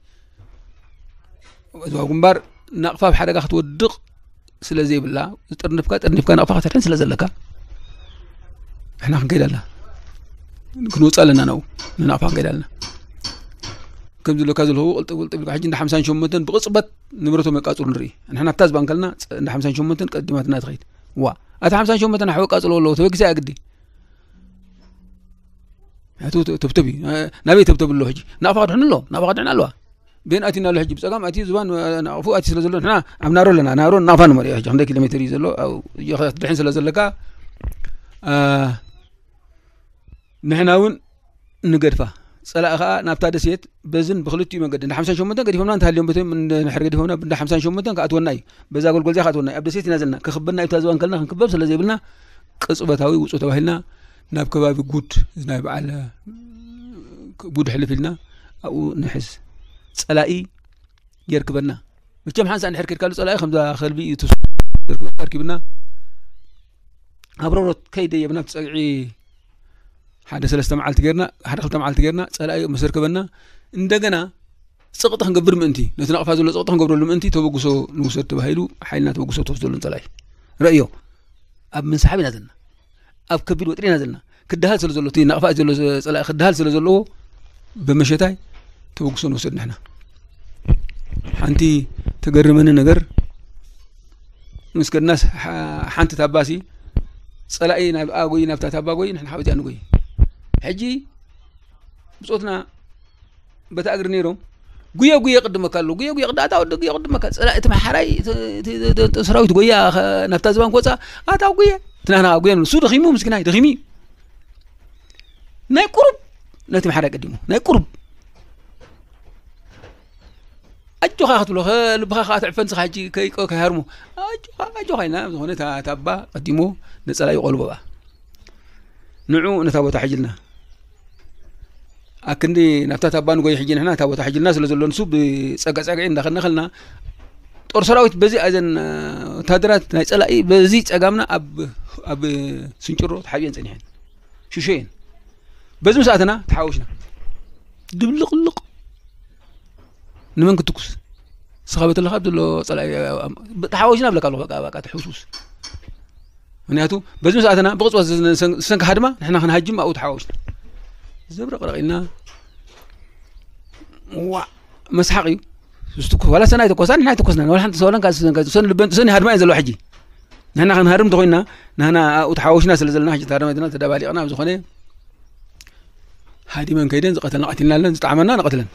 እዛ ግንባር ናቕፋ ኣብ ሓደጋ ክትወድቕ ስለ ዘይብላ፣ ዝጥርንፍካ፣ ጥርኒፍካ ናቕፋ ከተድሕን ስለ ዘለካ፣ ንሕና ክንከይድ ኣለና። ክንወፅእ ኣለና። ናብኡ ንናቕፋ ክንከይድ ኣለና። ከም ዝብለካ ዘለኹ ቅልጥብ ቅልጥብ ኢልካ ሕጂ እንዳ ሓምሳን ሸሞንተን ብቕፅበት ንብረቶም የቃፅሉ ንርኢ። ንሕና ኣብታ ዝባን ከለና ፅ- እንዳ ሓምሳን ሸሞንተን ቀዲማትና ትኸይድ። ዋ፣ ኣቲ ሓምሳን ሸሞንተን ኣሕወ ቃፅሎ ኣለዎ፣ ተበጊሳ እያ ግዲ። ኣቱ ተብተብ እዩ። ናበይ ተብተብ ኣሎ ሕጂ? ናቕፋ ክድሕኑ ኣሎ፣ ናቕፋ ክድሕን ኣለዋ። ቤን ኣቲና ኣሎ ሕጂ ብፀጋም ኣቲ ዝባን ናቕፉ ኣቲ ስለ ዘሎ ንሕና ኣብ ናሮ ኣለና። ናሮ ናቕፋ ንመሪኦ ሕጂ ክንደይ ኪሎ ሜትር እዩ ዘሎ? ድሕን ስለ ዘለካ ንሕና እውን ንገድፋ። ጸላኢ ኸኣ ናብታ ደሴት በዝን ብኽልቲኡ መንገዲ እንዳ ሓምሳን ሸሞንተን ገዲፎምና እንተሃልዮም በቶም እንድሕር ገዲፎምና እንዳ ሓምሳን ሸሞንተን ክኣትወና እዩ። በዛ ጎልጎል እዚኣ ክኣትወና እዩ። ኣብ ደሴት ኢና ዘለና። ክኽበና እዩ። እታ ዝባን ከለና ክንክበብ ስለ ዘይብልና ቅጽበታዊ ውጹእ ተባሂልና ናብ ከባቢ ጉድ ናይ በዓል ጉድ ሕልፍ ኢልና ኣብኡ ንሕዝ። ጸላኢ የርክበና። መቸም ሓንሳእ እንድሕር ከድካሉ ጸላኢ ከምዛ ከልቢ እዩ ተስ- የርክበና፣ ኣርኪብና ኣብ ሮሮት ከይደየብና ብጸግዒ ሓደ ሰለስተ መዓልቲ ጌርና፣ ሓደ ክልተ መዓልቲ ጌርና፣ ጸላኢ ምስ ኣርከበና፣ እንደገና ጸቕጢ ክንገብር ምእንቲ፣ ነቲ ናቕፋ ዘሎ ጸቕጢ ክንገብረሉ ምእንቲ ተበግሶ ንውሰድ ተባሂሉ፣ ሓይልና ተበግሶ ተወስደሉ ንጸላኢ። ረእዮ፣ ኣብ ምንስሓብ ኢና ዘለና። ኣብ ከቢድ ወጥሪ ኢና ዘለና። ክደሃል ስለ ዘሎ፣ እቲ ናቕፋ ዘሎ ጸላኢ ክደሃል ስለ ዘለዎ፣ ብመሸታይ ተበግሶ ንውሰድ ንሕና። ሓንቲ ተገርመኒ ነገር፣ ምስ ከድናስ ሓ- ሓንቲ ታባሲ ጸላኢ ናብ ኣጎይ ናብታ ታባ ጎይ ንሕና ሓበዚኣ ንጎይ። ሕጂ ብጾትና በታ እግሪ ነይሮም ጉየ ጉየ ቅድመካ ኣሎ፣ ጉየ ጉየ ቅዳ ኣታ ወዲ ጉየ ቅድመካ። ጸላኢ እቲ መሓራይ እቲ- እቲ- እቲ- እቲ ሰራዊት ጎያ ከ- ናብታ ዝባን ክወጻ ኣታ ጉየ ትናና ጉየ ንብሉ። እሱ ደኺሙ ምስኪናይ ደኺሙ እዩ። ናይ ቁሩብ ነቲ መሓራይ ቀዲሙ ናይ ቁሩብ ኣጆኻ ክትብሎ ከ- ልብኻ ከዓ ትዕፈን ስኻ ሕጂ ከይቆ ከይሃርሞ ኣጆኻ ኣጆኻ ኢልና ዝኾነ እታ ታባ ቀዲሞ ነጸላ ይቆልቦ በኣ ንዑ ነታ ቦታ ሕጅልና ኣክንዲ ናብታ ታባ ንጎይ ሕጂ ንሕና እታ ቦታ ሕጅልና ስለ ዘሎ ንሱ ብጸጋጸግዒ እንዳኸድና ከልና ጦር ሰራዊት በዚ ኣዘን ወታደራት ናይ ጸላኢ በዚ ጸጋምና ኣብ ኣብ ስንጭሮ ተሓቢአን ጸኒሐን ሽሸየን በዚ ምስ ኣተና ተሓወሽና ድብልቕልቕ ንመን ክትኩስ ስኻ በተለኻ ዘሎ ጸላኢ ተሓወሽና ብለካ ኣለኹ በቃ በቃ ትሕውስውስ ምክንያቱ በዚ ምስ ኣተና ብቕጽበት ዝሰንካ ሃድማ ንሕና ክንሃጅም ኣብኡ ተሓወሽና ዘብረቕረቕ ኢልና ዋ መስሓቕ እዩ ዝትኩስ ዋላ ሰናይ ተኮሳ ንሕና ኣይተኮስና ዋላ ሓንቲ ሰወለን ካልሲ ሰን ልበን ጥሰን ሃድማ እየን ዘለዋ ሕጂ ንሕና ክንሃርም እንተኮይና ንሕና ኣብኡ ተሓወሽና ስለ ዘለና ሕጂ ተሃርመትና ተደባሊቕና ኣብ ዝኾነ ሃዲመን ከይደን ዝቐተልና ቀቲልና ኣለን ዝጠዓመና ንቐትለን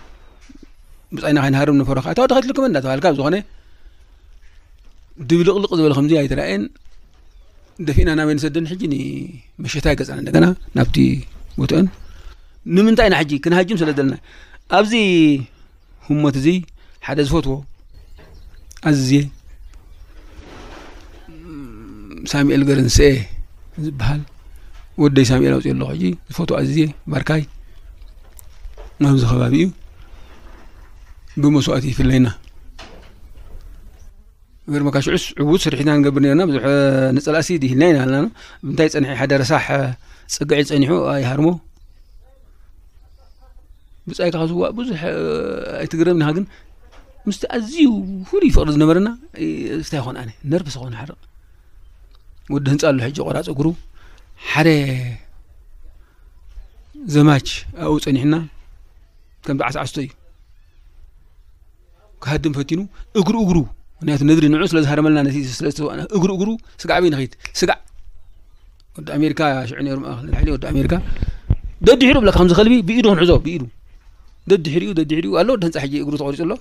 ብጻይና ከይንሃርም ንፈረኻ እታ ወዲ ከትልክመን እንዳተባልካ ኣብ ዝኾነ ድብልቕልቕ ዝበለ ከምዚ ኣይተራእየን ደፊእና ናበይ ንሰደን ሕጂ ንመሸታ ይገጻና እንደገና ናብቲ ቦትአን ንምንታይ ኢና ሕጂ ክንሃጅም ስለ ዘለና ኣብዚ ህሞት እዚ ሓደ ዝፈትዎ ኣዝየ ሳሙኤል ገረንስኤ ዝበሃል ወደይ ሳሙኤል ኣውፅኦ ኣለኹ ሕጂ ዝፈትዎ ኣዝየ ባርካይ ናብዚ ከባቢ እዩ ብመስዋእቲ ይፍለየና ገርመካ ሽዑስ ዕዉት ስርሒትና ንገብር ነርና ብዙሕ ንፀላእሲ ድሂልና ኢና ኣለና እንታይ ፀንሒ ሓደ ረሳሕ ፅግዒ ፀኒሑ ኣይሃርሞ ብጻይ ካብ ዝዋእ ብዙሕ ኣይትግረም ኢኻ ግን ምስቲ ኣዝዩ ፍሉይ ፍቕሪ ዝነበረና እንታይ ይኾን ኣነ ነርቨስ ዝኾነ ሓርቕ ወዲ ህንፃ ኣሎ ሕጂ ቆራፅ እግሩ ሓደ ዘማች ኣብኡ ጸኒሕና ከም ዓስዓስቶ እዩ ክሃድም ፈቲኑ እግሩ እግሩ ምክንያቱ ነድሪ ንዑ ስለ ዝሃረመልና ነቲ ስለ ዝተዋእና እግሩ እግሩ ስጋዕ በይ ንኸይድ ስጋዕ ወዲ ኣሜሪካ ሽዑ ነይሩ ማእኸል ንድሕሊ ወዲ ኣሜሪካ ደድሕሪኡ ብለካ ከምዚ ከልቢ ብኢዱ ክንሕዞ ብኢዱ ደድሕሪኡ ደድሕሪኡ ኣሎ ወዲ ህንፃ ሕጂ እግሩ ተቆሪፁ ኣሎ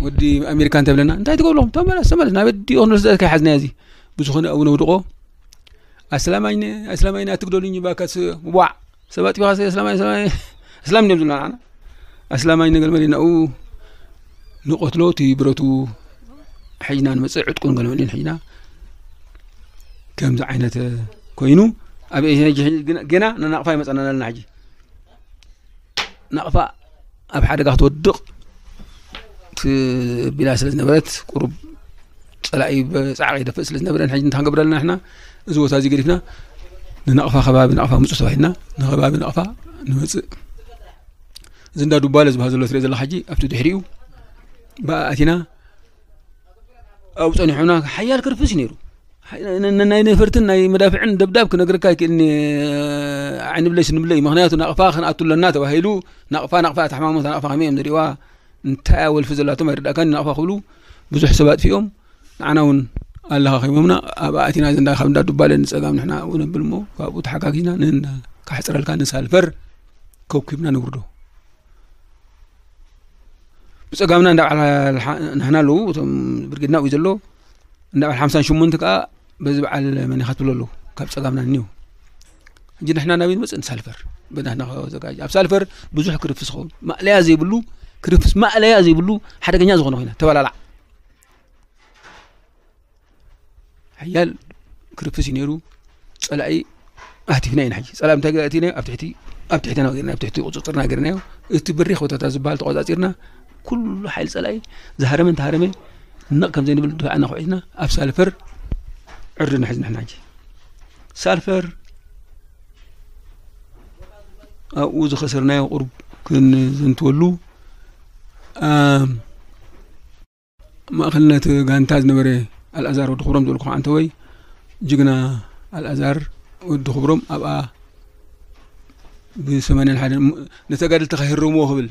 ወዲ ኣሜሪካ እንተብለና እንታይ ትገብሎም ተመለስ ተመለስ ናብ ዲኦ ክንወስደ ከይሓዝናዮ እዚ ብዝኾነ ኣብኡ ነውድቆ ኣስላማይነ ኣስላማይነ ኣትግደሉኝ ባካስ ዋዕ ሰብ ኣጥቢኻ ኣስላማይ ኣስላማይ ኣስላም እንዲዮም ዝብሉና ኣስላማይነ ገለ መለ ናብኡ ንቐትሎ እቲ ብረቱ ሕጅና ንመፅእ ዕጥቁን ገለ መሊኡን ሕጅና ከምዚ ዓይነት ኮይኑ ኣብ ገና ንናቕፋ ይመፀና ኣለና ሕጂ ናቕፋ ኣብ ሓደጋ ክትወድቕ ትቢላ ስለ ዝነበረት ቁሩብ ፀላኢ ብፃዕቂ ይደፍእ ስለ ዝነበረ ንሕጂ እንታይ ክንገብር ኣለና ንሕና እዚ ቦታ እዚ ገዲፍና ንናቕፋ ከባቢ ናቕፋ ምፁ ተባሂልና ንከባቢ ናቕፋ ንመፅእ እዚ እንዳ ዱባለ ዝበሃል ዘሎ ትሪኦ ዘለካ ሕጂ ኣብቲ ድሕሪኡ ብኣ ኣቲና ኣብኡ ፀኒሑና ሓያል ክርፍስ እዩ ነይሩ ናይ ነፈርትን ናይ መዳፍዕን ደብዳብ ክነግረካ ይክእልኒ። ዓይኒ ብለይ ስንብለይ፣ ምክንያቱ ናቕፋ ክንኣቱ ኣለና ተባሂሉ። ናቕፋ ናቕፋ ተሓማሞት ናቕፋ ከመይ እዮም ዝሪእዋ? እንታይ ወልፊ ዘላቶም ኣይርዳእካን ናቕፋ ክብሉ ብዙሕ ሰብ ኣጥፊኦም። ንዓና እውን ኣለኻኺሞምና። ኣብ ኣእቲና ዘንዳ ካብ እንዳ ዱባለ ንፀጋም ንሕና እውን ነብል እሞ ካብኡ ተሓጋጊዝና ካሕፅረልካ ንሳልፈር ከኩብና ንውርዶ። ብፀጋምና እንዳ በዓል ንሕና ኣለዉ እቶም ብርጌድና እዩ ዘሎ። እንዳ በዓል ሓምሳን ሸሞንተ ከዓ በዚ በዓል መኒኻ ትብሎ ኣለዉ ካብ ፀጋምና እኒው። ሕጂ ንሕና ናበይ ንመፅእ ንሳልፈር ብናትና ዘጋጅ ኣብ ሳልፈር ብዙሕ ክርፍስ ኸውን ማእለያ ዘይብሉ ክርፍስ ማእለያ ዘይብሉ ሓደገኛ ዝኾነ ኮይና ተባላላዕ ሓያል ክርፍስ እዩ ነይሩ። ፀላኢ ኣህቲፍና ኢና ሕጂ ፀላኢ እንታይ ኣእቲና ኣብ ትሕቲ ኣብ ትሕትና ገርና ኣብ ትሕቲ ቁፅፅርና ገርናዮ። እቲ በሪኽ ቦታታት ዝበሃል ተቆፃፂርና ኩሉ ሓይሊ ፀላኢ ዝሃረመ እንተሃረመ ንቕ ከም ዘይንብል ድፋዕና ኩዒትና ኣብ ሳልፈር ዕርዲ ንሕዝ ንሕና ሕጂ ሳልፈር ኣብኡ ዝኸሰርናዮ ቁሩብ ክንዘንትወሉ ማእኸልነት ጋንታ ዝነበረ ኣልኣዛር ወዲ ክብሮም ዝበልኩ ከዓ እንተወይ ጅግና ኣልኣዛር ወዲ ክብሮም ኣብኣ ብሰማንያን ሓደን ነተጋድልቲ ከይህርምዎ ክብል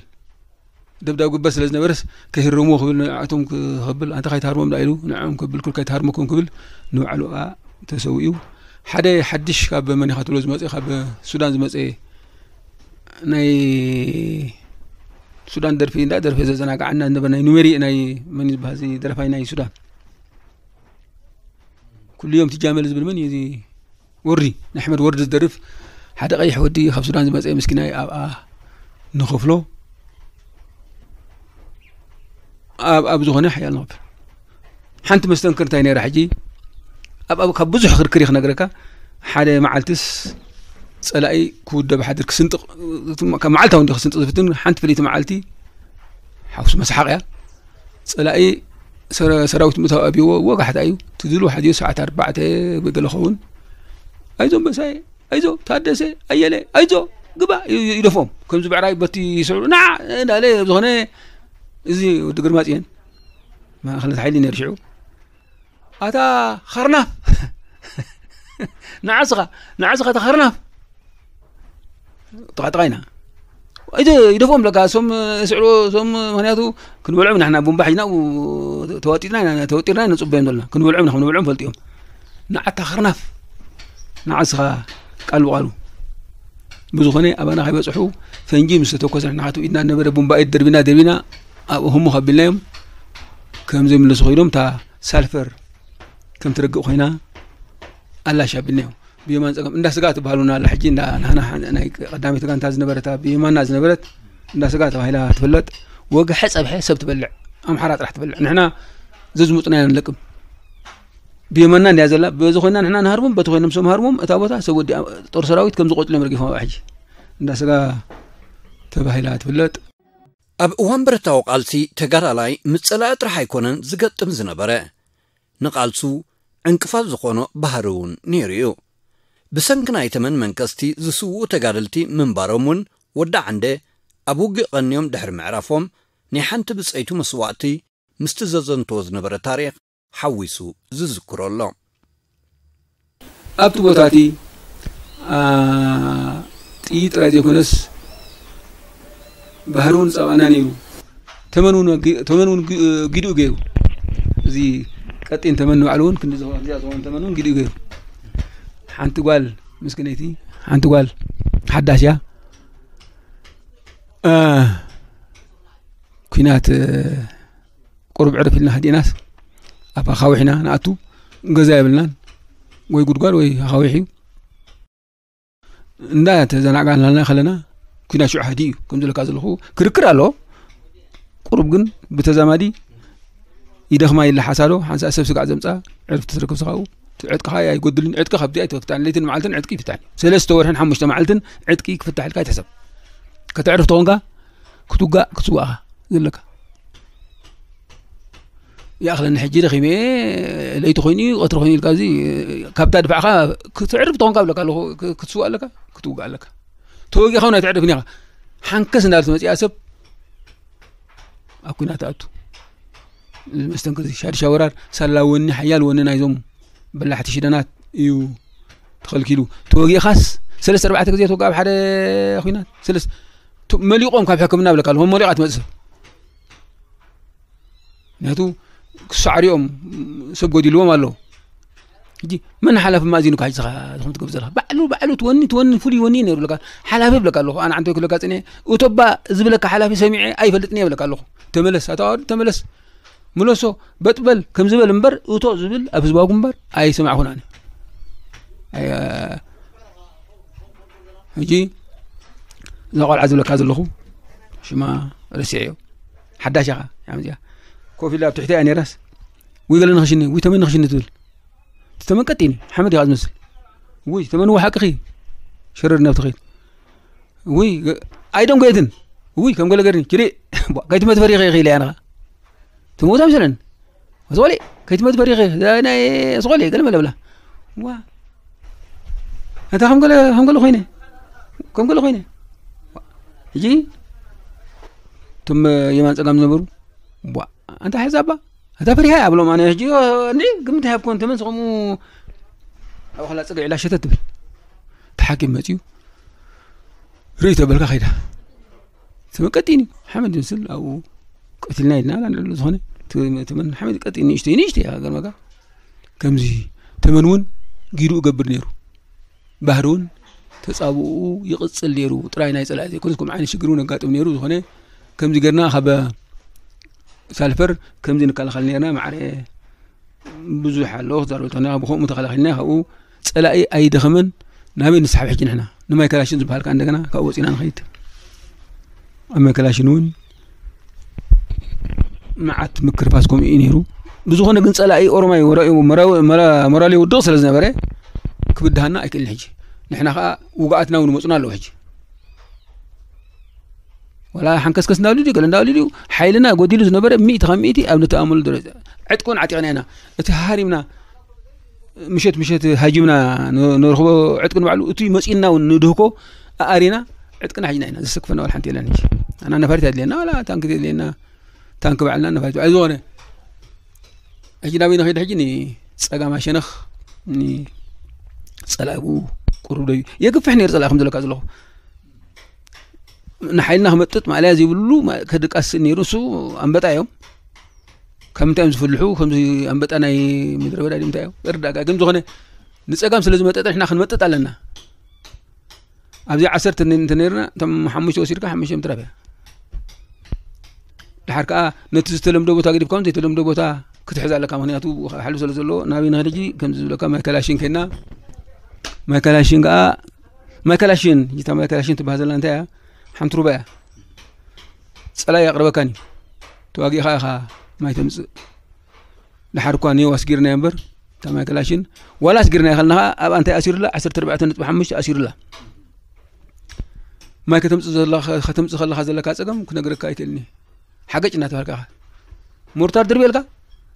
ደብዳብ ግበር ስለ ዝነበረስ ከይህርምዎ ክብል ንዕኣቶም ክኸብል ኣንተ ከይትሃርሞም ዳ ኢሉ ንዕኦም ከብል ክብል ከይትሃርመኩም ክብል ንባዕሉ ኣብኣ ተሰዊኡ። ሓደ ሓድሽ ካብ መኒኻ ትብሎ ዝመፀ ካብ ሱዳን ዝመፀ ናይ ሱዳን ደርፊ እንዳ ደርፊ ዘዘናጋዓና ዝነበረ ናይ ኑሜሪ ናይ መን ዝበሃል እዚ ደረፋይ ናይ ሱዳን ኩሉ ዮም ትጃመል ዝብል መን እዩ እዚ ወርዲ ናይ ኣሕመድ ወርዲ ዝደርፍ ሓደ ቀይሕ ወዲ ካብ ሱዳን ዝመፀ ምስኪናይ ኣብኣ ንኸፍሎ ኣብ ኣብ ዝኾነ ሓያል ንኸፍል ሓንቲ መስተንክር እንታይ ነይራ ሕጂ ኣብ ኣብ ካብ ብዙሕ ክርክር ክነግረካ ሓደ መዓልትስ ፀላኢ ክውደብ ሓድር ክስንጥቕ ካብ መዓልታዊ እንዲ ክስንጥቕ ዝፍትን ሓንቲ ፍልይቲ መዓልቲ ሓውስ መስሓቕ እያ ፀላኢ ሰራዊት ምእታው ኣብዎ ወጋሕታ እዩ ትዝሉ ሓዲኡ ሰዓት ኣርባዕተ ብገለ ኸውን ኣይዞም በሳይ ኣይዞ ታደሰ ኣየለ ኣይዞ ግባ ይደፎም ከምዚ ብዕራይ በቲ ይስዕሩ ና እንዳለ ዝኾነ እዚ ወዲ ግርማፅየን ማእኸለት ሓይሊ ነርሽዑ ኣታ ኸርናፍ ንዓስኻ ንዓስኻ እታ ኸርናፍ ጥቓጥቓ ኢና እዚ ይደፍኦም ለካ እሶም ስዕሮ እሶም ምክንያቱ ክንበልዖም ኢና ቡምባ ሒዝና ተዋጢጥና ኢና ተወጢርና ኢና ንፅበዮም ዘለና ክንበልዖም ኢና ክንበልዖም ፈልጥዮም ንዓታ ኸርናፍ ንዓስኻ ቃል ብቃሉ ብዝኾነ ኣባና ከይበፅሑ ፈንጂ ምስ ተተኮሰ ንሕና ካቱ ኢድና ነበረ ቡምባ ኢድ ደርቢና ደርቢና ኣብ ህሙ ከቢልናዮም ከም ዘይምለሱ ኮይኖም እታ ሳልፈር ከም ትረግእ ኮይና ኣላሽ ኣቢልናዮ ብየማን ፀገም እንዳ ስጋ ትበሃሉና ኣላ ሕጂ እንዳ ናህና ናይ ቀዳመይቲ ጋንታ ዝነበረታ ብየማና ዝነበረት እንዳ ስጋ ተባሂላ ትፍለጥ ወግሐ ፀብሐ ሰብ ትበልዕ ኣምሓራ ጥራሕ ትበልዕ ንሕና ዘዝሙጥና ኢና ንለቅም ብየማና እንዲያ ዘላ በዚ ኮይና ንሕና ንሃርሞም በቲ ኮይኖም ሰብ ሃርሞም እታ ቦታ ሰብ ወዲ ጦር ሰራዊት ከም ዝቆፅሎም ረጊፎም ኣብ ሕጂ እንዳ ስጋ ተባሂላ ትፍለጥ ኣብ እዋን ብረታዊ ቃልሲ ተጋዳላይ ምስ ጸላኢ ጥራሕ ኣይኮነን ዝገጥም ዝነበረ። ንቃልሱ ዕንቅፋት ዝኾኖ ባህሪ እውን ነይሩ እዩ። ብሰንኪ ናይ ተመን መንቀስቲ ዝስውኡ ተጋደልቲ ምንባሮም እውን ወዲ ዓንደ ኣብ ውግእ ቀንዮም ድሕሪ ምዕራፎም ናይ ሓንቲ ብጸይቱ መስዋእቲ ምስቲ ዘዘንትዎ ዝነበረ ታሪኽ ሓዊሱ ዝዝክሮ ኣሎ። ኣብቲ ቦታ እቲ ጥይት ጥራይ ዘይኮነስ ባህሪ እውን ፃባና ነይሩ። ተመን እውን ጊድኡ ገይሩ እዚ ቀጢን ተመን ንባዕሉ እውን ክንዲ ዝኸውን ተመን እውን ጊድኡ ገይሩ። ሓንቲ ጓል ምስክነይቲ ሓንቲ ጓል ሓዳሽ እያ ኩናት ቁሩብ ዕርፍ ኢልና ሃዲእናስ ኣብ ኣኻዊሕ ኢና ንኣቱ ገዛ የብልናን ወይ ጉድጓድ ወይ ኣኻዊሕ እዩ እንዳ ተዘናጋልና ከለና ኩናት ሽዑ ሃዲ እዩ ከም ዝለካ ዘለኹ ክርክር ኣሎ ቁሩብ ግን ብተዛማዲ ይደኽማ ይለ ሓሳዶ ሓንሳ ሰብ ስጋዕ ዘምፃ ዕርፍ ትትረክብ ስኻኡ ዕጥቅኻ ኣይጎድልን ዕጥቂ ካብዚ ኣይትፈታን ለይትን መዓልትን ዕጥቂ ይፍታን ሰለስተ ወርሕን ሓሙሽተ መዓልትን ዕጥቂ ክፍታሕልካ ይትሕሰብ ከተዕርፍ ተኾንካ ክትውጋእ ክትስዋእኻ ዘለካ ይኣኽለኒ ሕጂ ደኺመ ለይቲ ኮይኑ እዩ ቀትሪ ኮይኑ ኢልካ እዚ ካብታ ድፋዕኻ ክትዕርፍ ተኾንካ ብለካ ኣለኹ ክትስዋእ ኣለካ ክትውጋእ ኣለካ ተወጊኻ እውን ኣይትዕርፍን ኢኻ ሓንከስ እንዳለት መፅኣ ሰብ ኣብ ኩናት ኣቱ መስተንክር ሻድሻ ወራር ሳላ ወኒ ሓያል ወኒ ናይዞም በላሕቲ ሽደናት እዩ ተኸልኪሉ። ተወጊእኻስ ሰለስተ ኣርባዕተ ግዜ ተወግኣ ኣብ ሓደ ኹናት። ሰለስ-፣ ቱ-፣ መሊቖም ካብ ሕክምና ብለካ ኣለኹ። መሊቓ ትመጽእ ሰብ። ምክንያቱ ክሳዕሪኦም ሰብ ጎዲልዎም ኣለዉ። ሕጂ መን ሓላፊ ማእዚኑካ? ሕጂ ዝኻ ዝኾም ትገብር ዘለኻ ባዕሉ፣ ባዕሉ ትወኒ፣ ትወኒ፣ ፍሉይ ወኒ ነይሩ ብለካ። ሓላፊ ብለካ ኣለኹ። ኣነ ዓንተ ክለካ ጽንኤ፣ እቶባ ዝብለካ ሓላፊ ሰሚዐ ኣይፈልጥን እየ ብለካ ኣለኹ። ተመለስ፣ ኣቶ ኣዋዱ፣ ተመለስ። ምለሶ፣ በጥበል ከም ዝበል እምበር፣ እቶ ዝብል ኣብ ህዝባዊ ግንባር ኣይሰማዕኹን ኣነ። ኣይ-፣ ሕጂ እዛ ቆልዓ ዝብለካ ዘለኹ ሽማ ረሲዐዮ። ሓዳሽ ኢኻ፣ እያ መዚኣ። ኮፍ ኢላ ኣብ ትሕቲ እያ ነይራስ። ውይ ገለ ንኽሽኒ፣ ውይ ተመን ንኽሽኒ ትብል። እቲ ተመን ቀጢን እዩ፣ ሓመድ ኢኻ ዝመስል። ውይ ተመን፣ እዎ ሓቅኺ። ሸረር ናብ ትኸይድ። ውይ ገ-፣ ኣይደንጎየትን። ውይ ከም ገለ ገርኒ፣ ኪዲ፣ ቧ፣ ከይትመት ፈሪኸ ኢኺ ኢለ እያ ንኻ። ትሞት ኣይመስለን። ኣስቆሊ፣ ከይትመት ፈሪኸ፣ እዛ ናይ ኣስቆሊ፣ ገለ መለ ብላ። ዋ። ኣንታ ከም ገለ፣ ከም ገለ ኮይነ። ከም ገለ ኮይነ። ሕጂ፣ እቶም የማን ጸጋም ዝነበሩ፣ ቧ፣ ኣንታ ሕዛባ፣ ኣንታ ፈሪሃ እያ ብሎም። ኣነ ሕጂ፣ እንዲ፣ ግምት ሃብኮን ተመን ስኹሙ፣ ኣብ ኸላ ጽግዕ ኢላ ሸተት ትብል። እቲ ሓኪም መጺኡ፣ ርእይ ተበልካ ከይዳ። ተመን ቀጢን እዩ። ሓመድ ዝመስል ኣብኡ ቀቲልና ኢልና ኣላ ንዕሉ ዝኾነ። ተ-፣ ተመን ሓመድ ቀጢን ንእሽተይ፣ ንእሽተይ እያ ገርመካ። ከምዚ ተመን እውን ጊዱ እገብር ነይሩ። ባህሪ እውን ተጻብኡ ይቕጽል ነይሩ። ጥራይ ናይ ጸላኢ ዘይኮነስ፣ ከምኡ ዓይነት ሽግር እውን ኣጋጥም ነይሩ። ዝኾነ ከምዚ ገርና ካብ ሳልፈር ከምዚ ንከላኸል ነርና። ማዕረ ብዙሕ ኣሎ ክዛረብ እንተኾነ፣ ብኸምኡ ተኸላኺልና፣ ካብኡ ጸላኢ ኣይደኸመን። ናበይ ንስሓብ ሕጂ ንሕና? ንማይ ከላሽን ዝበሃል ከኣ እንደገና ካብኡ ወጺና ንኸይድ። ኣብ ማይ ከላሽን እውን መዓት ምክርፋስ ከምኡ እዩ ነይሩ። ብዝኾነ ግን ጸላኢ ኦሮማይ ወራኡ መራዊ-፣ መራ-፣ ሞራል የውድቕ ስለ ዝነበረ ክብድሃና ኣይክእልን። ሕጂ ንሕና ከኣ ውግኣትና እውን ይመጹና ኣለዉ። ሕጂ ዋላ ሓንከስከስ እንዳበሉ ድዩ፣ ገለ እንዳበሉ ድዩ፣ ሓይልና ጎዲሉ ዝነበረ ሚእቲ ካብ ሚእቲ ኣብ ንተኣመሉ ደረጃ። ዕጥቂ እውን ዓጢቕና ኢና። እቲ ሃሪምና ምሸት ምሸት ሃጂምና ን-፣ ንረኽቦ ዕጥቂ ንባዕሉ፣ እቲ መጺእና እውን ንድህኮ ኣኣሪና ዕጥቅና ሒዝና ኢና። ዘሰክፈና ዋላ ሓንቲ የለን። ሕጂ ኣና ነፋሪት ኣድልየና፣ ዋላ ታንክ የድልየና። ታንክ ባዕልና ነፋሪት። ኣይ ዝኾነ። ሕጂ ናበይ ንኸይድ? ሕጂ ንጸጋም ኣሸነኽ፣ ንጸላኢ ብኡ ቁሩብ ደዩ። የግፍሕ ነይሩ ጸላኢ ከም ዘለካ ዘለኹ። ንሓይልና ክመጥጥ ማእለያ ዘይብሉ ማ-፣ ከድቃስ ነይሩ። እሱ ኣንበጣ እዮም። ካብ ምንታይ እዮም ዝፍልሑ? ከምዚ ኣንበጣ ናይ ምድረ በዳ ድዩ? ምንታይ እዮም? እርዳጋ። ግን ዝኾነ ንጸጋም ስለ ዝመጠጠ ንሕና ክንመጥጥ ኣለና። ኣብዚ ዓሰርተ ነ-፣ እንተ ነይርና፣ እቶም ሓሙሽተ ወሲድካ ሓሙሽተ ምትራፍ እያ። ድሓር ከኣ ነቲ ዝተለምዶ ቦታ ገዲፍካ እውን ዘይተለምዶ ቦታ ክትሕዝ ኣለካ። ምኽንያቱ ሓሉ ስለ ዘለዎ፣ ናበይ ንኸይድ ሕጂ? ከምዚ ዝብለካ ማይ ከላሽን ከይድና፣ ማይ ከላሽን ከኣ፣ ማይ ከላሽን፣ እታ ማይ ከላሽን ትበሃል ዘላ እንታይ እያ? ሓንቲ ሩባ እያ። ጸላኢ ኣቕርበካን እዩ። ተዋጊእኻ ኢኻ ማይ ተምጽእ። ድሓር እኳ ኔው ኣስጊርናዮ እምበር፣ እታ ማይ ከላሽን ዋላ ኣስጊርናዮ ከለና ኸኣ ኣብኣ እንታይ ኣሲሩላ? ዓሰርተ ኣርባዕተ ነጥቢ ሓሙሽተ ኣሲሩላ። ማይ ከተምጽእ ዘለኻ፣ ከተምጽእ ከለኻ ዘለካ ጸገም ክነግረካ ኣይክእልን እየ። ሓገጭ እናተባህልካ ኢኻ። ሞርታር ድርብየልካ፣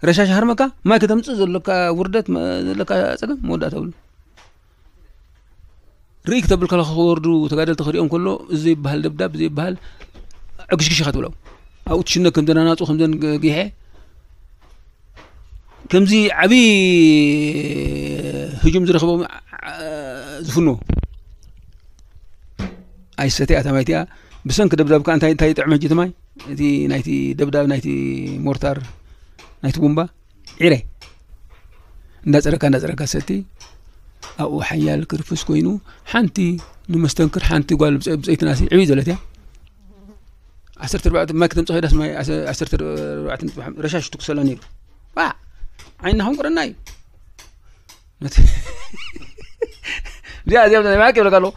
ረሻሽ ሃርመካ፣ ማይ ከተምጽእ ዘለካ ውርደት፣ መ-፣ ዘለካ ጸገም መወዳእታ የብሉን። ርእይ ክተብል ከለኻ ክወርዱ ተጋደልቲ ክሪኦም ከሎ፣ እዚ ዘይበሃል ደብዳብ፣ ዘይበሃል ዕግሽግሽ ኢኻ ትብሎም። ኣብኡ ትሽነክ ከም ዘናናጹ፣ ከም ዘን ገ-፣ ጊሐ፣ ከምዚ ዓቢ ህጁም ዝረኽቦም ዓ-፣ ዝፍኖ ኣይሰተ እያ፣ እታ ማይ እቲኣ። ብሰንኪ ደብዳብ ከኣ እንታይ፣ እንታይ ይጥዕም ሕጂ እቲ ማይ? እቲ ናይቲ ደብዳብ፣ ናይቲ ሞርታር፣ ናይቲ ቡምባ ዒረ እንዳጸረካ፣ እንዳጸረካ ሰቲ ኣብኡ ሓያል ክርፍስ ኮይኑ፣ ሓንቲ ንመስተንክር፣ ሓንቲ ጓል ብጸ-፣ ብጸይትናሲ ዕብይ ዘለት እያ። ዓሰርተ ኣርባዕተ ማይ ከተምጽእ ከይዳስ ማይ ዓሰርተ ኣርባዕተ ነጥቢ ሓሙሽተ ረሻሽ ትኩሰላ ነይሩ። ዋ! ዓይንና ክንቁረና እዩ። ነቲ እዚኣ፣ እዚኣ ናይ ማዕቀ ይብለካ ኣለኹ።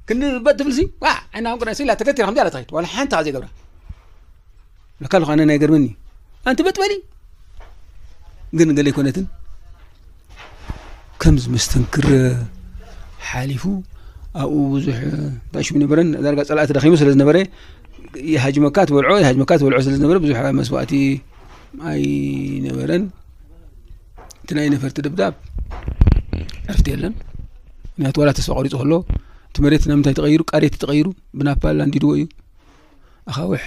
ክንዲ በጥ ትብልሲ፣ ዋ! ዓይንና ክንቁረና ሲላ ተገቲራ ከምዚኣ ኢላ ትኸይድ። ዋላ ሓንቲ ከኣ ዘይገብራ። ለካ ኣለኹ ኣነ ናይ ገርመኒ። ኣንቲ በጥ በሊ። ግን ገለ ኣይኮነትን። ከምዚ መስተንክር ሓሊፉ ኣብኡ ብዙሕ እንታይ ሽሙ ነበረን፣ ዳርጋ ጸላእቲ ደኺሙ ስለ ዝነበረ፣ ይሃጅመካ ትበልዖ፣ ይሃጅመካ ትበልዖ ስለ ዝነበረ ብዙሕ መስዋእቲ ኣይነበረን። እቲ ናይ ነፈርቲ ደብዳብ ዕርፍቲ የለን። ምክንያቱ ዋላ ተስፋ ቆሪጹ ከሎ፣ እቲ መሬት ናብ ምንታይ ተቐይሩ? ቃሬት ተቐይሩ፣ ብናፓል ኣንዲድዎ እዩ። ኣኻውሕ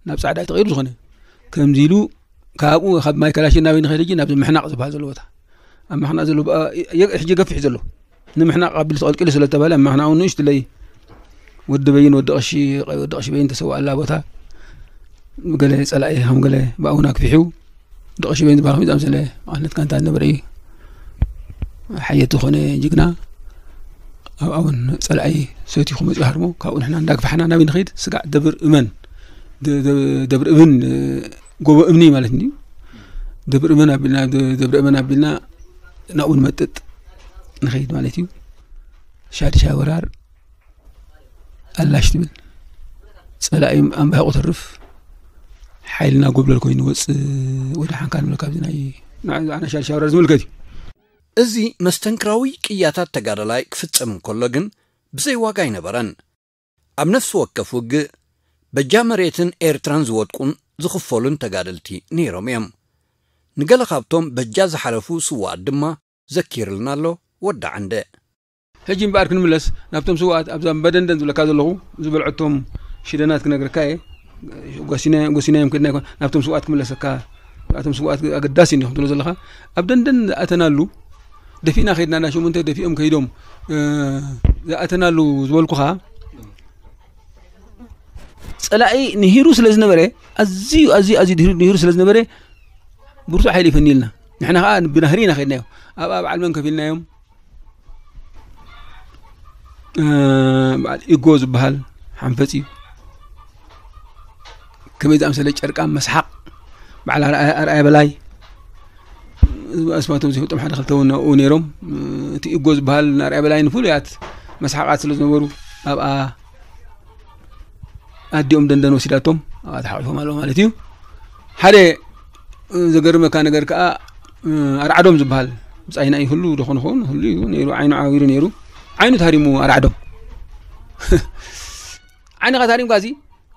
ናብ ጻዕዳ ተቐይሩ። ዝኾነ ከምዚ ኢሉ ካብኡ፣ ካብ ማይ ከላሽን ናበይ ንኸይድ ሕጂ? ናብዚ ምሕናቕ ዝበሃል ዘሎ ቦታ። ኣብ ምሕናቕ ዘሎ ብኣ-፣ የ-፣ ሕጂ ገፊሕ ዘሎ ንምሕናቕ ኣቢሉ ተቐልቂሉ ስለ ዝተባለ ኣብ ምሕናቕ እውን ንእሽትለይ ወዲ በይን፣ ወዲ ቀሺ፣ ወዲ ቀሺ በይን ተሰውኣላ ቦታ ገለ ጸላኢ ከም ገለ ብኣውን ኣክፊሑ፣ ወዲ ቀሺ በይን ዝበሃል ከሚኡ ዝኣምሰለ መቐነት ጋንታ ዝነበረ እዩ። ሓየት ዝኾነ ጅግና ኣብኣ እውን ጸላኢ ሰትዩ ክመጽእ ሃርሞ፣ ካብኡ ንሕና እንዳግፋሕና ናበይ ንኸይድ? ስጋዕ ደብር እመን፣ ደ-፣ ደ-፣ ደብር እብን፣ እ፣ ጎቦ እምኒ ማለት እንድዩ። ደብር እመን ኣቢልና፣ ደ-፣ ደብረ እመን ኣቢልና ናብኡ ንመጥጥ ንኸይድ ማለት እዩ። ሻድሻይ ወራር ኣላሽ ትብል። ጸላኢ ኣምባሂቑ ተርፍ፣ ሓይልና ጎብለል ኮይኑ ወጽእ ወደ ሓንካ ንብል። ካብዚ ናይ ንዓ-፣ ንዓና ሻድሻይ ወራር ዝምልከት እዩ። እዚ መስተንክራዊ ቅያታት ተጋዳላይ ክፍጸም እንከሎ ግን ብዘይ ዋጋ ኣይነበረን። ኣብ ነፍሲ ወከፍ ውግእ በጃ መሬትን ኤርትራን ዝወድቁን ዝኽፈሉን ተጋደልቲ ነይሮም እዮም። ንገለ ካብቶም በጃ ዝሓለፉ ስዉኣት ድማ ዘኪርልና ኣሎ ወዲ ዓንደ። ሕጂ እምበኣር ክንምለስ ናብቶም ስዉኣት፣ ኣብዛ እምባ ደንደን ዝብለካ ዘለኹ ዝበልዐቶም ሽደናት ክነግረካ እየ። ጓሲና-፣ ጓሲናዮም ከድና ይኮን፣ ናብቶም ስዉኣት ክምለሰካ። እቶም ስዉኣት ኣገዳሲ እንዲኹም ትብሎ ዘለኻ። ኣብ ደንደን ዝኣተናሉ፣ ደፊእና ከይድና፣ እንዳ ሸሞንተ ደፊኦም ከይዶም፣ እ፣ ዝኣተናሉ ዝበልኩኻ፣ ጸላኢ ንሂሩ ስለ ዝነበረ፣ ኣዝዩ፣ ኣዝዩ፣ ኣዝዩ ድሂሩ፣ ንሂሩ ስለ ዝነበረ፣ ብርቱዕ ሓይሊ ይፈንየልና። ንሕና ኸኣ ብናህሪ ኢና ከድናዮ። ኣብኣ በዓል መን ከፊልናዮም? እ፣ በዓል ኢጎ ዝበሃል ሓንፈጽ እዩ። ከመይ ዝኣምሰለ ጨርቃም መስሓቕ፣ በዓል ኣርኣያ፣ ኣርኣያ በላይ፣ ኣስማቶም ዘይፈልጦም ሓደ ክልተ እውን ኣብኡ ነይሮም። እቲ ኢጎ ዝበሃል ንኣርኣያ በላይ ንፍሉያት መስሓቓት ስለ ዝነበሩ፣ ኣብኣ ኣዲኦም ደንደን ወሲዳቶም፣ ኣብኣ ተሓቒፎም ኣለዉ ማለት እዩ። ሓደ፣ እ፣ ዘገርመካ ነገር ከኣ፣ እ፣ ኣርዓዶም ዝበሃል ብጻይና ይህሉ ዶ ኾን ኾን? ህሉ እዩ ነይሩ፣ ዓይኑ ዓዊሩ ነይሩ። ዓይኑ ታሪሙ ኣርዓዶም። ዓይንኻ ታሪምካ እዚ፣